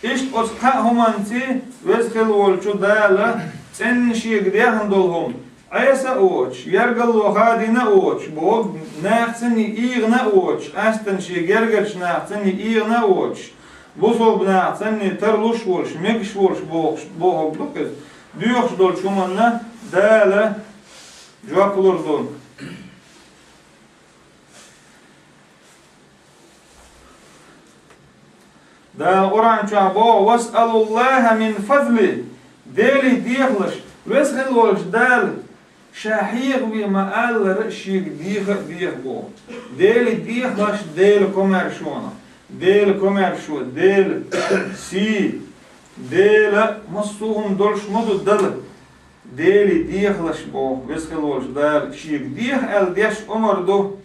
Иштта оцу кхаа хӀуманца Веза хила волчу Дала цӀенна шега дехна долу хӀума, Ӏеса а воцуш, яргалло хадийна а воцуш, боху, нахаца а ийгӀина а воцуш, къаьсттина шен гергарчу нахаца а ийгӀина а воцуш, бусалба нахаца а тарлуш волуш, мегаш волуш бохуш, бохург ду-кх иза. Доьхуш долчу хӀуманна Дала жоп лур ду. Дала Къуръан чохь боху: «Васъалуллаха мин фазли». Деле дехалаш, Веза хила волчу Дала ша хьехаве ма-аллара, шега деха а деха боху. Деле дехалаш Делан комаьршонах. Делан комаьршо, Делан сий, Делан массо а хӀума долуш ма ду дала. Деле дехалаш боху Веза хила волчу Дала, шега деха аьлла деш омар ду.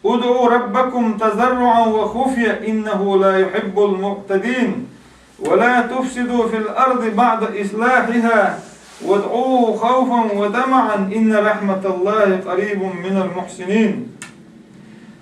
«ادعوا ربكم تضرعا وخفية إنه لا يحب المعتدين ولا تفسدوا في الأرض بعد إصلاحها وادعوه خوفا وطمعا إن رحمة الله قريب من المحسنين».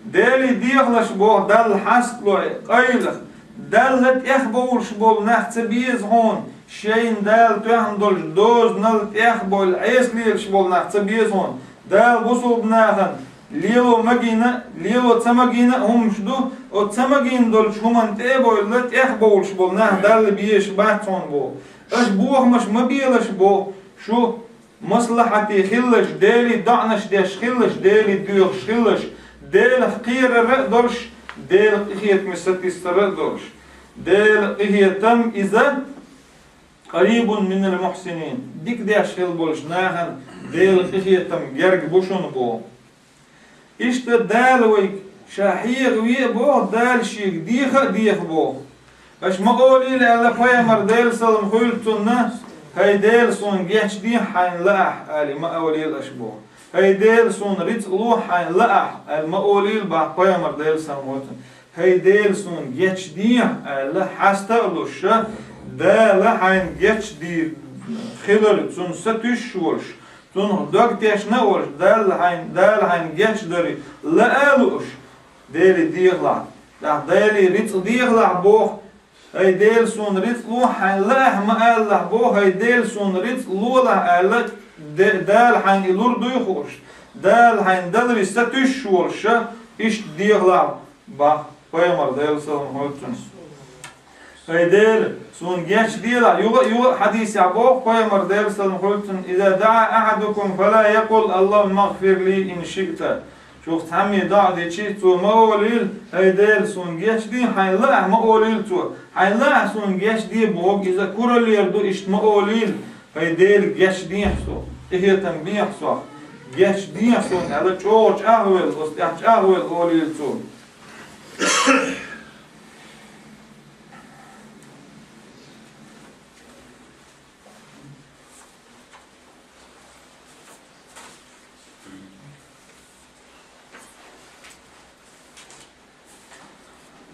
Деле дехалаш боху Далла хьасталой, къайлаха, Далла тӀехбовлуш болу нах ца беза хьуна, шайна Дала тоьхна долчу дозанал тӀехбовла Ӏеса лелаш болу нах ца беза хьуна. Дала бусалба нахана лело магийна а, лело ца магийна а хӀуманаш ду, оцу ца магийна долчу хӀуманна тӀе а бовла, тӀехбовлуш болу нах Далла безаш бац хьуна боху. Аша бохамаш ма белаш боху, шу маслахьате хилалаш, Деле доӀанаш деш хилалаш, Деле доьхуш хилалаш, Делах кхерар а долуш, Делан къинхетаме сатуьйсур а долуш. Делан къинхетам иза «къарибун минал мухьсинин», дика деш хила болчу нахана Делан къинхетам герга бу шуна боху. Иштта Дала вайга ша хьехаве а боху, Дала шега деха а деха боху. Аша ма олийла аьлла пайхамар, Делан салам хуьлда цунна: «ХӀай Дела, суна гечдехьа хьайна лаахь», аьлла ма олийла аша боху. «ХӀай Дела, суна рицкъ лохьа хьайна лаахь», аьлла ма олийла боху пайхамар, Делан салам хуьлда цунна. «ХӀай Дела, суна гечдехьа», аьлла, хьаста а луш, Дала хьайна гечдийр хилар, цунна сатуьйсуш волуш, цунах дог тешна а волуш, Далла хьайна, Дала хьайна гечдар лаа а лууш, Деле дехалахь. ТӀаккха Деле рицкъ дехалахь боху, «ХӀай Дела, суна рицкъ лохьа хьайна лаахь», ма алалахь боху, «ХӀай Дела, суна рицкъ лолахь», аьлла, Де-, Дала хьайна и лур дуй хууш, Дала хьайна даларе сатуьйсуш волуш, иштта дехалахь боху пайхамар, Делан салам хуьлда цунна. «ХӀай Дела, суна гечделахь», юха а, юха а хьадисехь боху пайхамар, Делан салам хуьлда цунна: «Иза даа ахьадукум, фала якъул: „Аллахумма гфир ли ин шиъта“». Шух цхьаммо доӀа дичи, цо ма олийла: «ХӀай Дела, суна гечдехьа хьайна лаахь», ма олийла цо. «Хьайна лаахь суна гечде», бохург иза кураллера ду, иштта ма олийла: «ХӀай Дела, гечдехьа суна, къинхетам бехьа сох, гечдехьа суна», аьлла, чӀогӀа чӀагӀвелла, оцу тӀехь чӀагӀвелла олийла цо.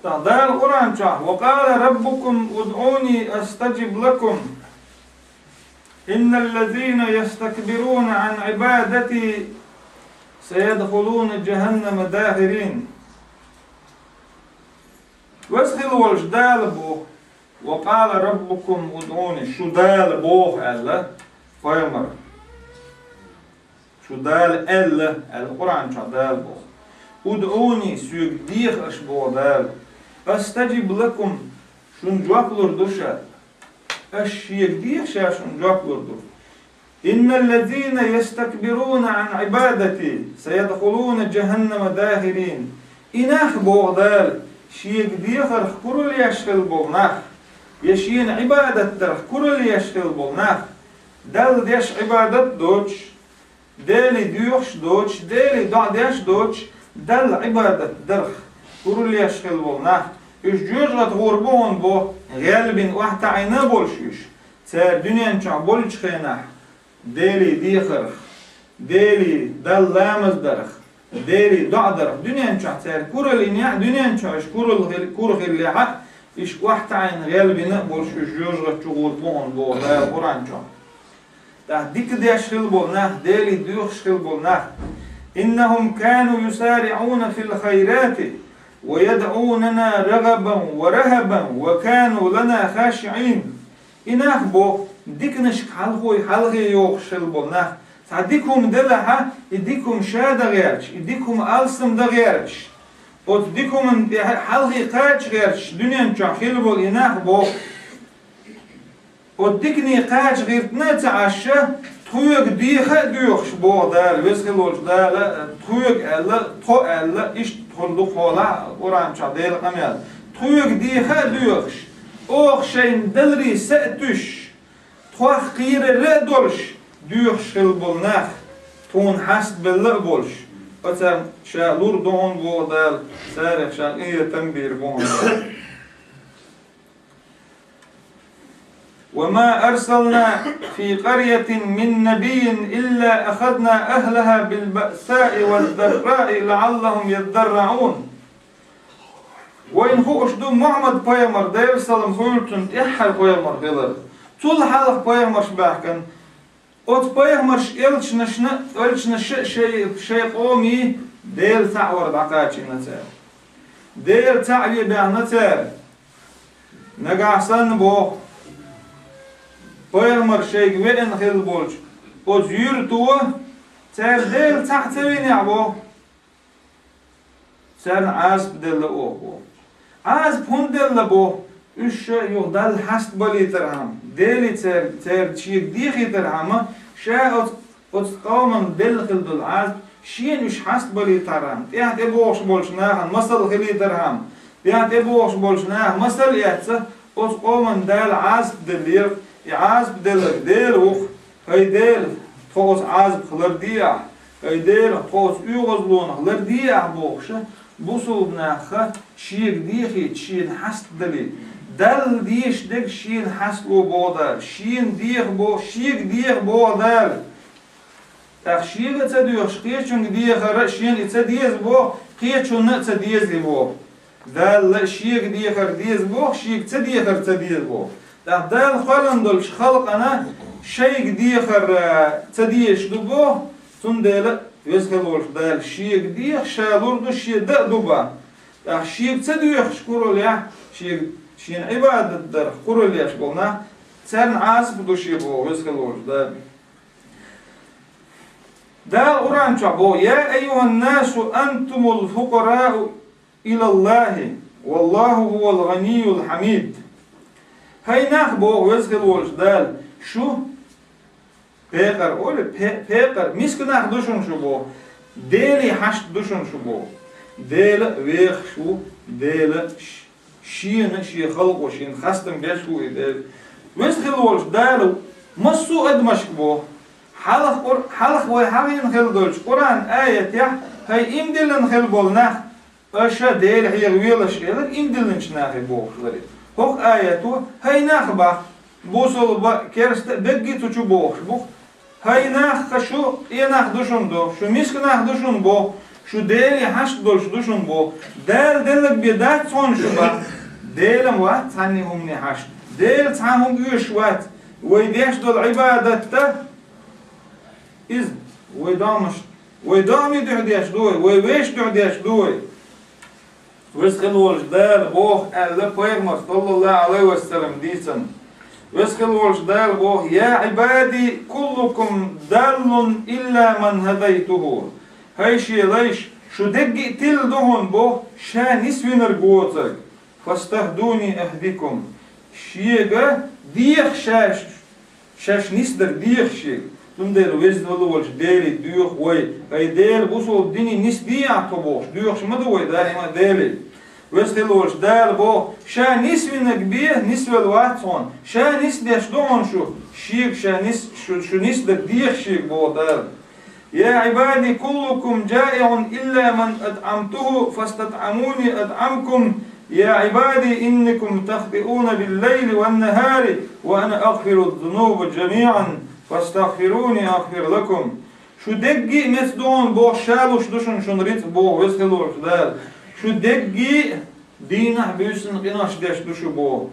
ТӀаккха Дала Къуръан чохь: «Ва къала раббукум удъуни астаджиб лакум. Инна ллазина ястакбируна ан ибадати саядхулуна джаханнама дахирин». Веза хила волчу Дала боху: «Ва къала раббукум удъуни», шу Дала боху аьлла, пайхамар. Шу Дала аьлла, аьлла Къуръан чохь Дала боху. «УдъуНи», соьга деха аша боху Дала. «Астаджиб лакум», шуна жоп лур ду ша. Аша шега деха, ша шуна жоп лур ду. «Инна ллазина ястакбируна ан ибадати саядхулуна джаханнама дахирин». И нах боху Дала, шега дехарх куралла еш хила болу нах, я шена Ӏибадат дарх куралла еш хила болу нах, Далла деш Ӏибадат доцуш, Деле доьхуш доцуш, Деле доӀа деш доцуш, Далла Ӏибадат дарх куралла еш хила болу нах, уьш жоьжахате гӀур бу хьуна боху, гӀелбина охьатаӀийна а болуш уьш, цара дуьнен чохь болчу хенахь, Деле дехарх, Деле Далла ламаз дарх, Деле доӀа дарх, дуьнен чохь цара куралла йинехь, дуьнен чохь уьш куралла хил-, кура хиллехь а, Уьш охьатаӀийна гӀелбина а болуш, уьш жоьжахати чу гӀур бу хьуна боху Дала Къуръан чохь. ТӀаккха дика деш хилла болу нах, Деле доьхуш хилла болу нах. «Иннахум кану юсариӀуна фил хайрати ва ядӀунана рагӀабан ва рагьабан ва кану лана хашиӀин». И нах боху, диканашка хьалхой хьалхе йохуш хилла болу нах. Цхьа дика хӀума делахь, и дика хӀума ша дан гӀерташ, и дика хӀума алсам дан гӀерташ, оцу дика хӀуманна тӀехь хьалхе кхача гӀерташ, дуьнен чохь хилла болу и нах боху. Оцу дикане кхача гӀиртина а ца Ӏаш, тхоьга деха а доьхуш боху Дала, веза хилла волчу Дала, тхоьга аьлла, тхо аьлла, иштта хуьлу ду кхолахь Къуръан чохь Делан къамел. Тхоьга деха а доьхуш, оха шайна даларе са а туьсуш, тхох кхерар а долуш, доьхуш хилла болу нах, тхуна хьастабелла а болуш, оцарна ша лур ду хьуна боху Дала, царах ша къинхетам бийр бу хьуна. «Ва ма арсална фи къаръятин мин набиййин илла ахазна ахлаха бил баъсаи вад дарраи лааллахум яддарраун». Вайна хууш ду Мухьаммад пайхамар, Делан салам хуьлда цунна, тӀаьххьара пайхамар хилар. Цул хьалха пайхамарш баьхкина, оцу пайхамарш элчанашна, элчанаша шай, шайн къоме Делан цхьаъ вар дӀакхачийна цара. Делан цхьаъ ве баьхна цара. Нагахь санна боху, пайхамар шайга веана хилла болчу оцу юьрто цара Делан цхьаъ ца винехь боху, царна Ӏазап делла оха боху. Ӏазап хӀунда делла боху? Уьш ша юха Далла хьастабалийтархьама, Деле цер-, церан шега дехийтархьама, ша оцу, оцу къоман делла хилла долу Ӏазап шена уьш хьастабалийтархьама, тӀаьхьа тӀебогӀуш болчу нахана масал хилийтархьама, тӀаьхьа тӀебогӀуш болчу наха масал эцна, оцу къоман Дала Ӏазап деллера, и Ӏазап делларг Дела ву-кх. ХӀай Дела, тхо оцу Ӏазапах лардехьа, хӀай Дела, тхо оцу оьгӀазлонах лардехьа бохуш, бусулба нахаха шега дехийта, шена хьастадалийта. Далла дезаш дерг шена хьастало боху Дала, шена деха боху, шега деха боху Дала. ТӀаккха шега а ца доьхуш, кхечунга дехар а шена и ца деза боху, кхечунна а ца деза и боху. Далла шега дехар деза боху, шега ца дехар ца деза боху. ТӀаккха Дала кхоьллина долчу халкъана шайга дехар, а, ца дезаш ду боху, цундела веза хилла волчу Дала шега деха, ша лур ду, шен дан а ду бан. ТӀаккха шега ца доьхуш кураллехь, шега, шена Ӏибадат дарх кураллеш болу нах, царна Ӏазап ду шен боху веза хилла волчу Дала. Дала Къуръан чохь боху: «Я айюханнасу антумул фукъарау илаллахи, валлаху хувал гъанийюл хьамид». ХӀай нах, боху веза хилла волчу Дала, шу пекъар, олий, пе-, пекъар, миска нах ду шуна шу боху, Деле хьашт ду шуна шу боху. Дела вехаш ву, Дела ш-, шена, шен халкъо, шена хастам беш ву и Дела. Веза хилла волчу Дала массо а адамашка боху. Хьалха Къур-, хьалха вай хьахийна хилла долчу Къуръан аятехь, хӀай иман диллина хилла болу нах, аша Дела хьеха велаш хилар иман диллинчу нахе бохуш ларий. ХӀокху аято, хӀай нах бах, бусалба а, керста а бегги цу чу бохуш бу-кх. ХӀай нах, шу къен нах ду шуна боху, шу миска нах ду шуна боху, шу Деле хьашт долуш ду шуна боху. Дала деллаг бен дац хьуна шу бах. Дела-м вац цхьанне хӀумане хьашт. Дела цхьа хӀума оьшуш вац. Вай деш долу Ӏибадат а, иза, вай догӀмаш, вай догӀмий дуьхьа деш ду вай, вай вешан дуьхьа деш ду вай. Веза хилла волчу Дала боху аьлла, пайхамар, саллаллаху Ӏалайхи ва саллам, дийцина. Веза хилла волчу Дала боху: «Я Ӏибади, куллукум даллун илла ман хӀадайтуху». ХӀай шен лайш, шу дегги а тилла ду хьуна боху, ша нисвинарг воцург. «Фастахдуни ахдикум». Шега деха ша, шаьш нисдар деха шега. Цундела веза хилла волчу Деле доьху вай. ХӀай Дела, бусалба дине нисдехьа тхо бохуш, доьхуш ма ду вай даима а Деле. Веза хилла волчу Дала боху, ша нисвинарг бен, нисвелла вац хьуна. Ша нисдеш ду хьуна шу, шега ша нис-, шу, шу нисдар деха шега боху Дала. «Я Ӏибади, куллукум джаиӀун илла ман атӀамтуху, фастатӀамуни атӀамкум. Я Ӏибади, иннакум тахтиуна биллайли ваннахари, ва ана агфиру зунуба джамиӀан, фастагфируни агфир лакум». Шу дегги а меца ду хьуна боху, ша луш ду шуна шуна рицкъ боху веза хилла волчу Дала. Шу дегги а Дийнахь буьйсанна къинош деш ду шу боху.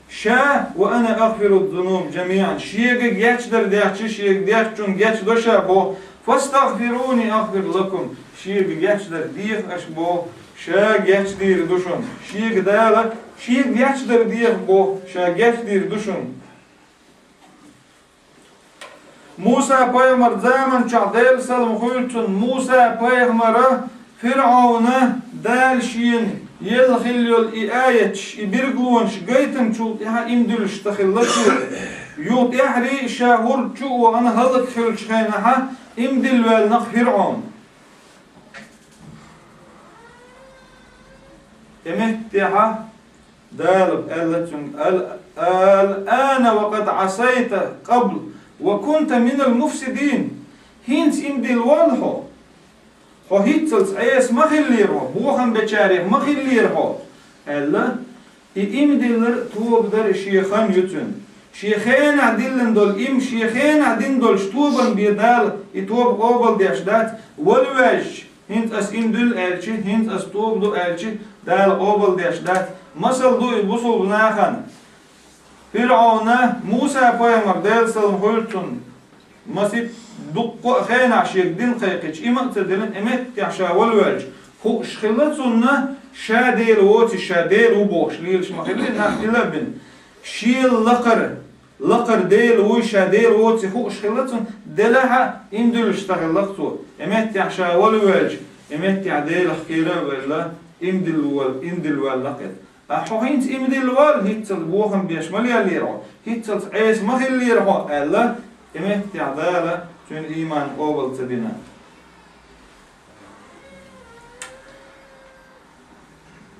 Ша, ва ана агъфиру зунуб жамиъан, шега гечдар дехча, шега дехчунна гечдо ша боху. Фастагъфируни агъфир лакум, шега гечдар деха аша боху, ша гечдийр ду шуна. Шега Дала, шега гечдар деха боху, ша гечдийр ду шуна. Муса пайхамар заман чохь, Делан салам хуьлда цунна, Муса пайхамара ФирӀовна Дала шена елла хилла йолу и аяташ, и билгалонаш гайтинчул тӀаьхьа иман диллуш ца хилла цо. Юха тӀаьхьарий ша хӀорда чу а вахана хӀаллакьхилчу хенахьа иман дилла ваьлла-кх ФирӀовн. И меттехьа Дала аьлла цуьнга: «Ал-, ал-ана ва къад Ӏасайта къабл ва кунта минал муфсидин». ХӀинца иман дилла воллу хьо. Хьо хӀинццалц Ӏеса ма хиллера хьо, бохам бечарех ма хиллера хьо, аьлла. И иман диллар, тоба дар шен хан ю цуьнан. Шен хенахь диллина долу иман, шен хенахь дина долчу тобанна бен Дала и тоба къобалдеш дац, вала ваьжча. ХӀинца ас иман дуьллу аьлча, хӀинца ас тоба ду аьлча, Дала къобалдеш дац. Масал ду и бусулба нахана. ФирӀовна Муса пайхамар, Делан салам хуьлда цунна, масийтта дуккха а хенахь шега дин кхайкхича, иман а ца диллина, и меттехь ша вала ваьлча, хууш хилла цунна, ша Дела воций, ша Дела ву бохуш лелаш ма хилла, нах тила а бина. Шен лакхара, лакхара Дела вуй, ша Дела воций хууш хилла цунна, делахь а иман дуьллуш ца хилла-кх цо. И меттехь ша вала ваьлча, и меттехь Делах кхера а велла, иман дилла вал-, иман дилла ваьлла-кх иза. Ткъа хьо хӀинца иман дилла валла, хӀинццалц бохам беш ма леллера хьо, хӀинццалц Ӏеса ма хиллера хьо, аьлла, и меттехь Дала цуьнан иман къобал ца дина.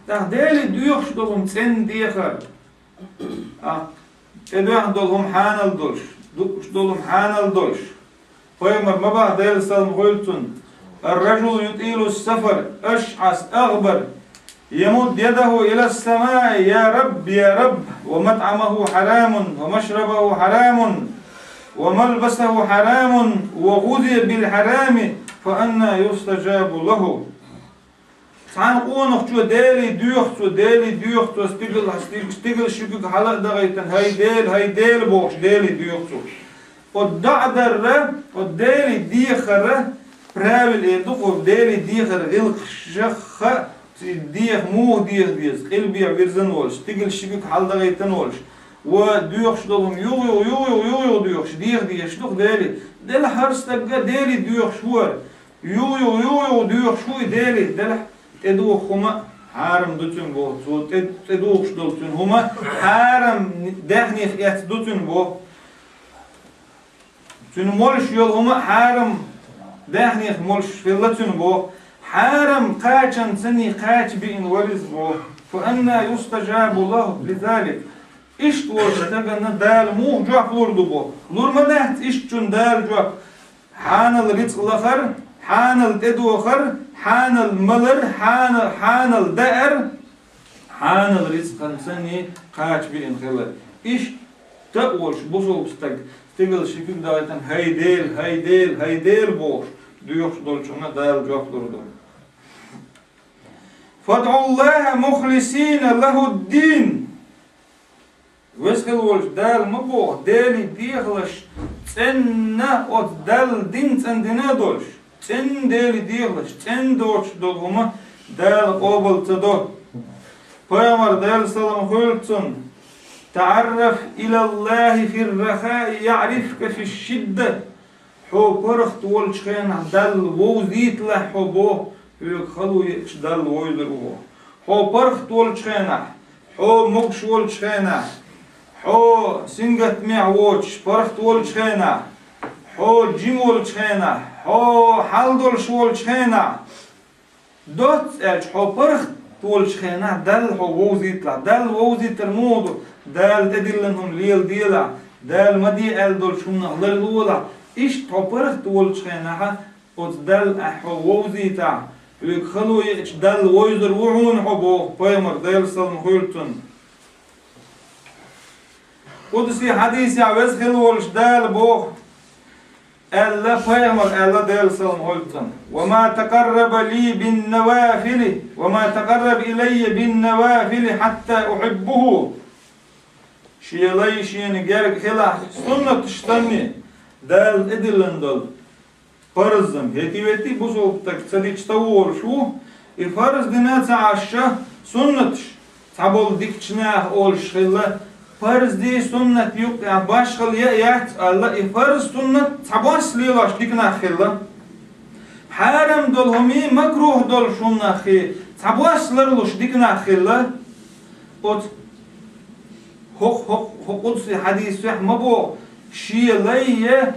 ТӀаккха Деле доьхуш долу хӀума цӀена дехар, тӀаккха тӀедоьхна долу хӀума хьанал долуш, дууш долу хӀума хьанал долуш. Пайхамар ма боху, Делан салам хуьлда цунна: «Ар-ражулу ютилу сафар, ашӀас агъбар, ямудду ядаху илас самаи, я Рабб, я Рабб, ва матӀамаху хьарамун, ва машрабаху хьарамун, ва малбасаху хьарамун, ва гъузия бил хьарами, фа анна юстажабу лаху». Цхьана къонахчо Деле доьху цо, Деле доьху цо, стигала, стиг-, стигала ши куьг хьала а дагӀайтина, хӀай Дела, хӀай Дела бохуш, Деле доьху цо. Оцу доӀа дарра, оцу Деле дехара правила эр ду кху, Деле дехара гӀиллакхаш а, деха муха деха деза, къилбехьа вирзина волуш, стигала ши куьг хьала дагӀайтина волуш, ва доьхуш долу хӀума юха-юха, юха-юха, юха-юха доьхуш, деха дезаш ду-кх Деле. Делахь хӀара стаг а Деле доьхуш ву хӀара. Юха-юха, юха-юха доьхуш ву и Деле, делахь тӀедуху хӀума а хьарам ду цуьнан боху, цо тӀе-, тӀедухуш долу цуьнан хӀума хьарам даьхнех эцна ду цуьнан боху. Цуьнан молуш йолу хӀума а хьарам даьхнех молуш хилла цуьнан боху. Хьарам кхачанца цуьнан кхача биъна вара иза боху. Фа анна юстажабу лаху лизалик. Иштта волчу стагана Дала муха жоп лур ду боху? Лур ма дац ишттачунна Дала жоп. Хьанал рицкъ лахар, хьанал тӀедохар, хьанал малар, хьана-, хьанал даар, хьанал рицкъанца цуьнан кхача биъна хилар. Иштта а волуш бусулба стаг, стигала ши куьг дагӀайтина, хӀай Дела, хӀай Дела, хӀай Дела бохуш, доьхуш долчунна Дала жоп лур ду. «ФадӀу Аллаха мухлисина лаху ддин». Веза хила волчу Дала ма боху, Деле дехалаш цӀенна, оцу Далла дин цӀандина а долуш, цӀенна Деле дехалаш, цӀенна доцуш долу хӀума Дала къобал ца до. Пайхамар, Делан салам хуьлда цунна: «ТаӀарраф илаллахи фир-рахаи яӀрифка фиш-шидда». Хьо паргӀат волчу хенахь Далла вовзийталахь хьо боху, хьоьга хало еъча Далла вовзур ву хьо. Хьо паргӀат волчу хенахь, хьо могуш волчу хенахь, хьо сингаттамехь воцуш паргӀат волчу хенахь, хьо жима волчу хенахь, хьо хьал долуш волчу хенахь, доцца аьлча, хьо паргӀат волчу хенахь Далла хьо вовзийталахь. Далла вовзийтар муха ду? Дала тӀедиллина хӀума леладелахь, Дала ма де аьлла долчу хӀуманах ларлолахь. Иштта хьо паргӀат волчу хенахьа оцу Далла ахь хьо вовзийтахь, хьоьга хало еъча Далла вовзур ву хьуна хьо боху, пайхамар, Делан салам хуьлда цунна. Къудси хьадисехь Веза хила волуш Дала боху: Аьлла пайхамар, аьлла Делан салам хуьлда цунна: «وما تقرب لي بالنوافل، وما تقرب إلي بالنوافل حتى أحبه». Шен лай шена герга хилахь суннаташ санна, Дала тӀедиллина долу парзам, хӀетте-ветте бусалба стаг ца дича ца волуш ву, и парз дина ца Ӏаш, суннаташ цхьаболу дикачу наха олуш хилла, парз ди суннат юкъахь башхалла яа яц аьлла, и парз суннат цхьабосса лелош дика нах хилла. Хьарам долу хӀумий, макрух долуш хӀуманах цхьабосса ларлуш дика нах хилла. Оцу хӀокху, хӀокху, хӀокху къудси хьадисехь ма боху, шен лай я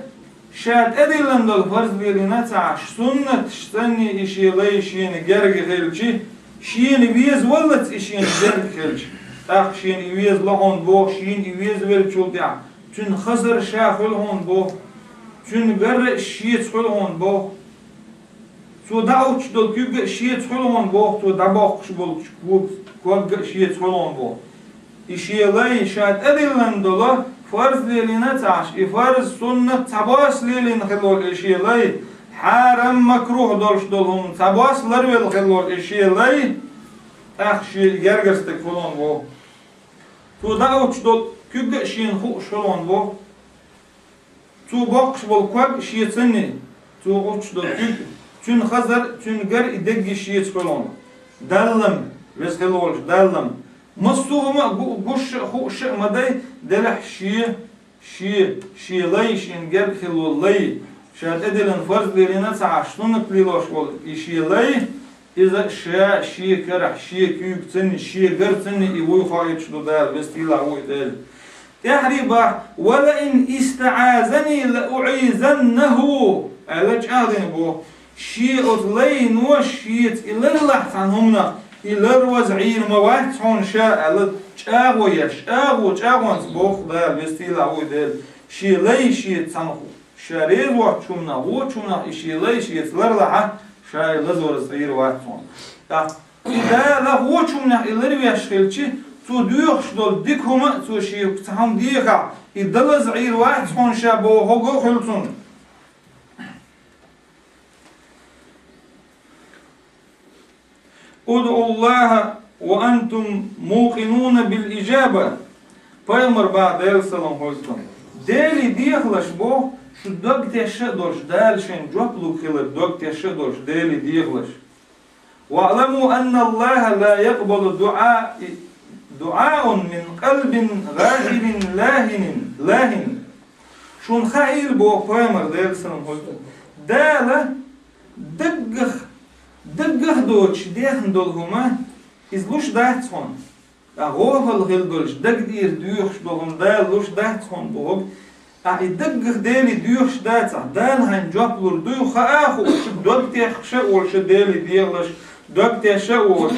ша тӀедиллина долу парз лелийна ца Ӏаш, суннаташ санна и шен лай шена герга хилча, шена везаваллалц и шена герга хилча, тӀаккха шена и везало хьуна боху, шена и везавеллачул тӀаьхьа цуьнан хазар ша хуьлу хьуна боху, цуьнан гарра а шеца хуьлу хьуна боху. Цо дӀаоьцуш долу куьг а шеца хуьлу хьуна боху, цо дӀабоккхуш болчу ког-, ког а шеца хуьлу хьуна боху. И шен лай ша тӀедиллина долу парз лелийна ца Ӏаш, и парз, суннат цхьабосса лелийна хилла волу и шен лай, хьарам, макрух долуш долу хӀума цхьабосса ларвелла хилла волу и шен лай, тӀаккха шен гергара стаг хуьлу хьуна боху. Цо дӀаоьцуш долу куьг а шена хууш хуьлу хьуна боху. Цо боккхуш болу ког шеца санна, цо оьцуш долу куьг, цуьнан хазар, цуьнан гар, и дерриге шеца хуьлу хьуна. Далла-м, веза хилла волчу Далла-м, массо а хӀума а гу-, гуш а, хууш а ма дай, делахь шен, шен, шен лай, шена герга хилла волу лай, ша тӀедиллина парз лелийна ца Ӏаш, суннат лелош волу и шен лай, иза ша шен карахь, шен куьйга санна, шен гар санна и вуй хоуьйтуш ду Дала, веза-сийлахь ву и Дела. ТӀаьхьарий боху: «ولئن استعاذني لأعيذنه», аьлла чӀагӀдина боху. Шен оцу лайно шеца и ларлахь цхьана хӀуманах, и ларваза Ӏийр ма вац хьуна ша аьлла, чӀагӀо еш, чӀагӀо, чӀагӀонца боху Дала, веза-сийлахь ву и Дела. Шен лай шеца цхьана ху-, ша реза воцчу хӀуманах, вочу хӀуманах и шен лай шеца ларлахь, ша и ларваза Ӏийр вац хьуна. ТӀаккха И Дала вочу хӀуманах и ларвеш хилча, цо доьхуш долу дика хӀума а, цо шега цхьа хӀума дехахь, и далаза Ӏийр вац хьуна ша бохург а хуьлу цунна. «ادعوا الله وأنتم موقنون بالإجابة». Пайхамар боху, Делан салам хуьлда цунна: Деле дехалаш боху, шу дог тесна а долуш, Дала шайн жоп луг хилар дог тесна а долуш, Деле дехалаш. «واعلموا أن الله لا يقبل دعاء، دعاء من قلب غافل لاهٍ، لاهٍ». Шуна хаийла боху пайхамар, Делан салам хуьлда цунна: Дала даггах, даггах доцуш дехна долу хӀума, иза луш дац хьуна. Ткъа гӀофал хила долуш, даг тӀера доьхуш долу хӀума Дала луш дац хьуна бохург. Ахьа и даггах Деле доьхуш дацахь, Дала хьайна жоп лур дуй, хаа а хууш, дог техкаш а волуш Деле дехалаш, дог тесна а волуш,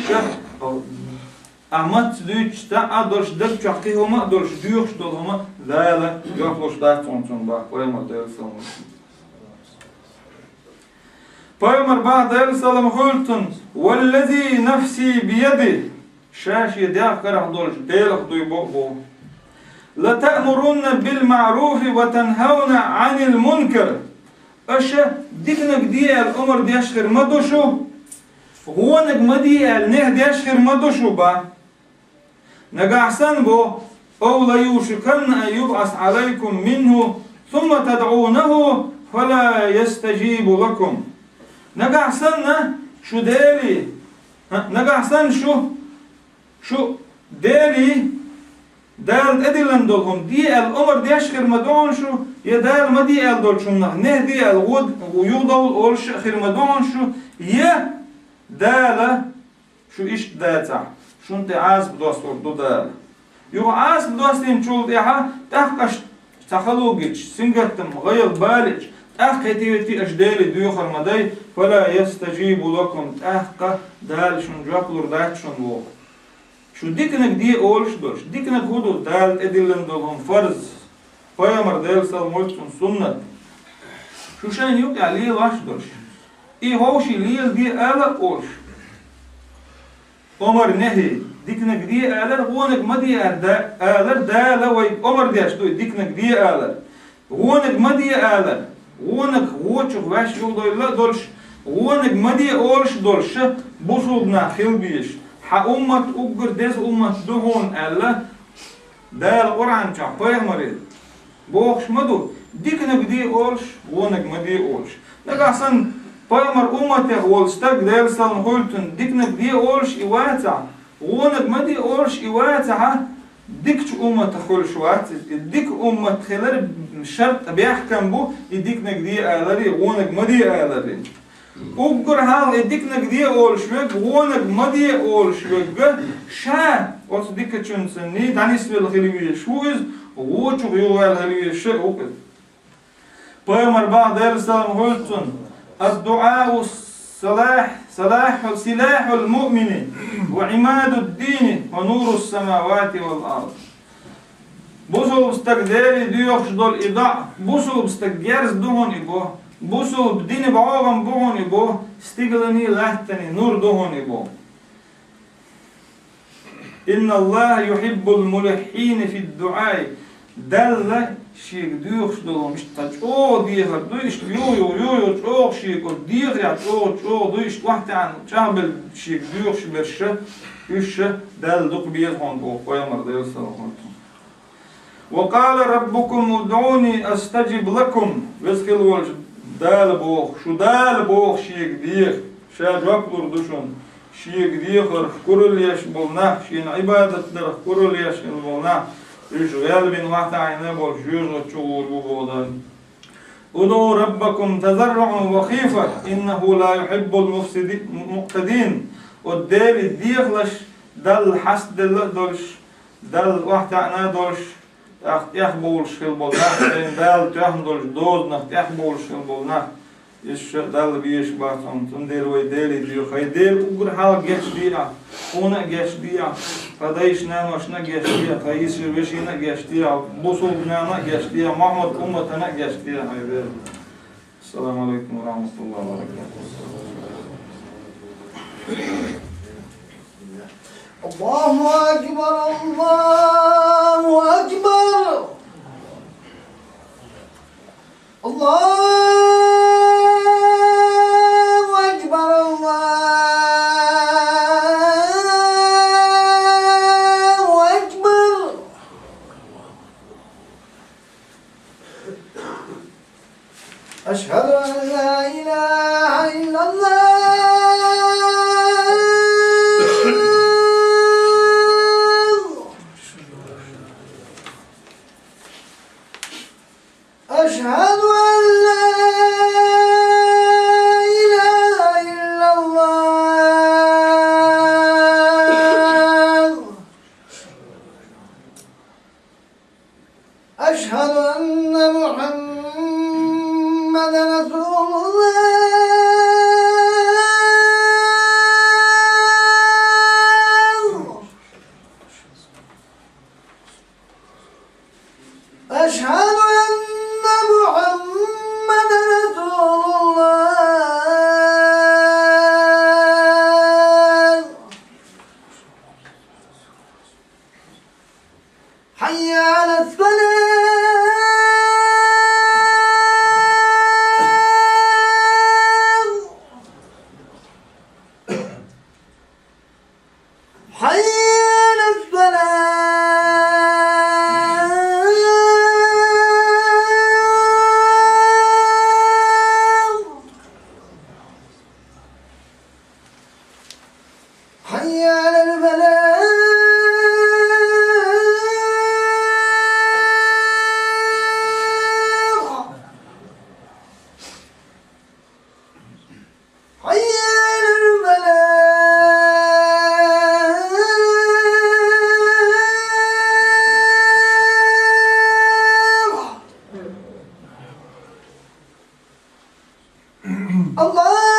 ахьа мацца дуьйцуш, цхьа а долуш, даг чохь кхин хӀума а долуш, доьхуш долу хӀума Дала жоп луш дац хьуна цунна боху, пайхамар, Делан салам хуьлда цунна. Пайхамар боху, Делан салам хуьлда цунна: «والذي نفسي بيده». Ша шен дегӀ карахь долчу Делах дуй боху боху: «لتأمرن بالمعروف وتنهون عن المنكر». Аша диканиг де аьлла омра деш хир ма ду шу, гӀонаг ма де аьлла нехь деш хир ма ду шу боху. Нагахь санна боху: «أو ليوشكن أن يبعث عليكم منه ثم تدعونه فلا يستجيب لكم». Нагахь санна шу Деле, хӀа, нагахь санна шу, шу Деле, Дала тӀедиллина долу хӀума де аьлла омра деш хир ма ду хьуна шу, я Дала ма де аьлла долчу хӀуманах нехь де аьлла гӀо-, юхадовла олуш а хир ма ду хьуна шу, я Дала шу иштта дацахь, шуна тӀе Ӏазап достур ду Дала. Юха Ӏазап достинчул тӀаьхьа, тӀаккха аша цхьа хало гича, сингаттам, гӀайгӀа балича, тӀаккха хӀетте-ветте аша Деле доьхур ма дай, «فلا يستجيب لكم», тӀаккха Дала шуна жоп лур дац шуна боху. Шу диканиг де олуш долуш, диканиг хӀун ду? Дала тӀедиллина долу хӀума, фарз, пайхамар, Делан салам хуьлда цунна, суннат. Шу шайна юкъахь лелош долуш. И хӀовший леладе ала а олуш. Омар, нехьи, диканиг де алар, гӀонаг ма де алар, да-, алар, Дала вайга омар деш ду, диканиг де алар. ГӀонаг ма де алар. Вонаг вочух ваьш юхадойла а долуш, вонаг ма де олуш а долуш, бусулба нах хила безаш. Хьан уммат уггар деза уммат ду хьуна аьлла, Дала Къуръан чохь пайхамаре бохуш ма ду, диканиг де олуш, вониг ма де олуш. Нагахь санна пайхамар умматех волу стаг, Делан салам хуьлда цунна, диканиг де олуш и вацахь, вониг ма де олуш и вацахь, дикачу умматах хуьлуш вац иза. И дика уммат хилар шарт, бехкам бу, и диканиг де аларе, вониг ма де аларе. Уггар хьалха и диканиг де олуш верг, вониг ма де олуш верг, ша оцу дикачуьнца дӀанисвелла хила везаш ву иза, вочух юхаваьлла хила везаш а ву иза. Пайхамар боху, Делан салам хуьлда цунна: «Ад-дуӀау салахь, салахьу, силахьул муъмини, ва имадуд-дини, ва нурус-самавати вал ард». Бусулба стаг Деле доьхуш долу и доӀа, бусулба стаг герз ду хьуна и боху, бусулба дина бӀогӀам бу хьуна и боху, стигаланий, латтаний нур ду хьуна и боху. «Инна Аллаха юхьиббул мулихьхьина фид-дуӀаи». Далла шега доьхуш долу, иштта цхьа чӀогӀа дехар ду, иштта юха-юха, юха-юха чӀогӀа шега оцу дехарехь чӀогӀа, чӀогӀа ду, иштта охьатаьӀна чӀагӀбелла шега доьхуш берш, уьш Далла дукха беза хьуна боху пайхамар, Делан салам хуьлда цунна. «Ва къала раббукум удӀуни астаджиб лакум». Веза хила волчу Дала боху, шу Дала боху шега деха, ша жоп лур ду шуна. Шега дехарх куралла еш болу нах, шена Ӏибадат дарх куралла еш хила болу нах, уьш гӀелбина охьатаьӀна болуш жоьжахати чу гӀур бу боху Дала. «УдӀу раббакум тазарруӀан ва хифа, иннаху ла юхьиббул муфсиди-, муътадин». Оцу Деле дехалаш, Далла хьастаделла а долуш, Далла охьатаьӀна а долуш, тӀаккха тӀехбовлуш хила болу нах, шайна Дала тоьхна долчу дозанах тӀехбовлуш хила болу нах, иза ша Далла безаш бац хьуна. Цундела вай Деле доьху. Хьайн Дела уггар хьалха гечдехьа, хьуна а гечдехьа, тхан дайшна-наношна а гечдехьа, тхан йишина-вешина а гечдехьа, бусулба нана а гечдехьа, Мухьаммад умматана а гечдехьа, хьайн Дела. Ассаламу алейкум ва рахматуллахи ва баракатух. الله أكبر، الله أكبر، الله أكبر، الله أكبر. أشهد أن لا إله إلا الله. أشهد أن لا إله إلا الله. أشهد أن محمدا رسول الله. أشهد أن محمدا رسول الله. حي على الصلاة. حي على الصلاة. حي على الفلاح. حي على الفلاح. الله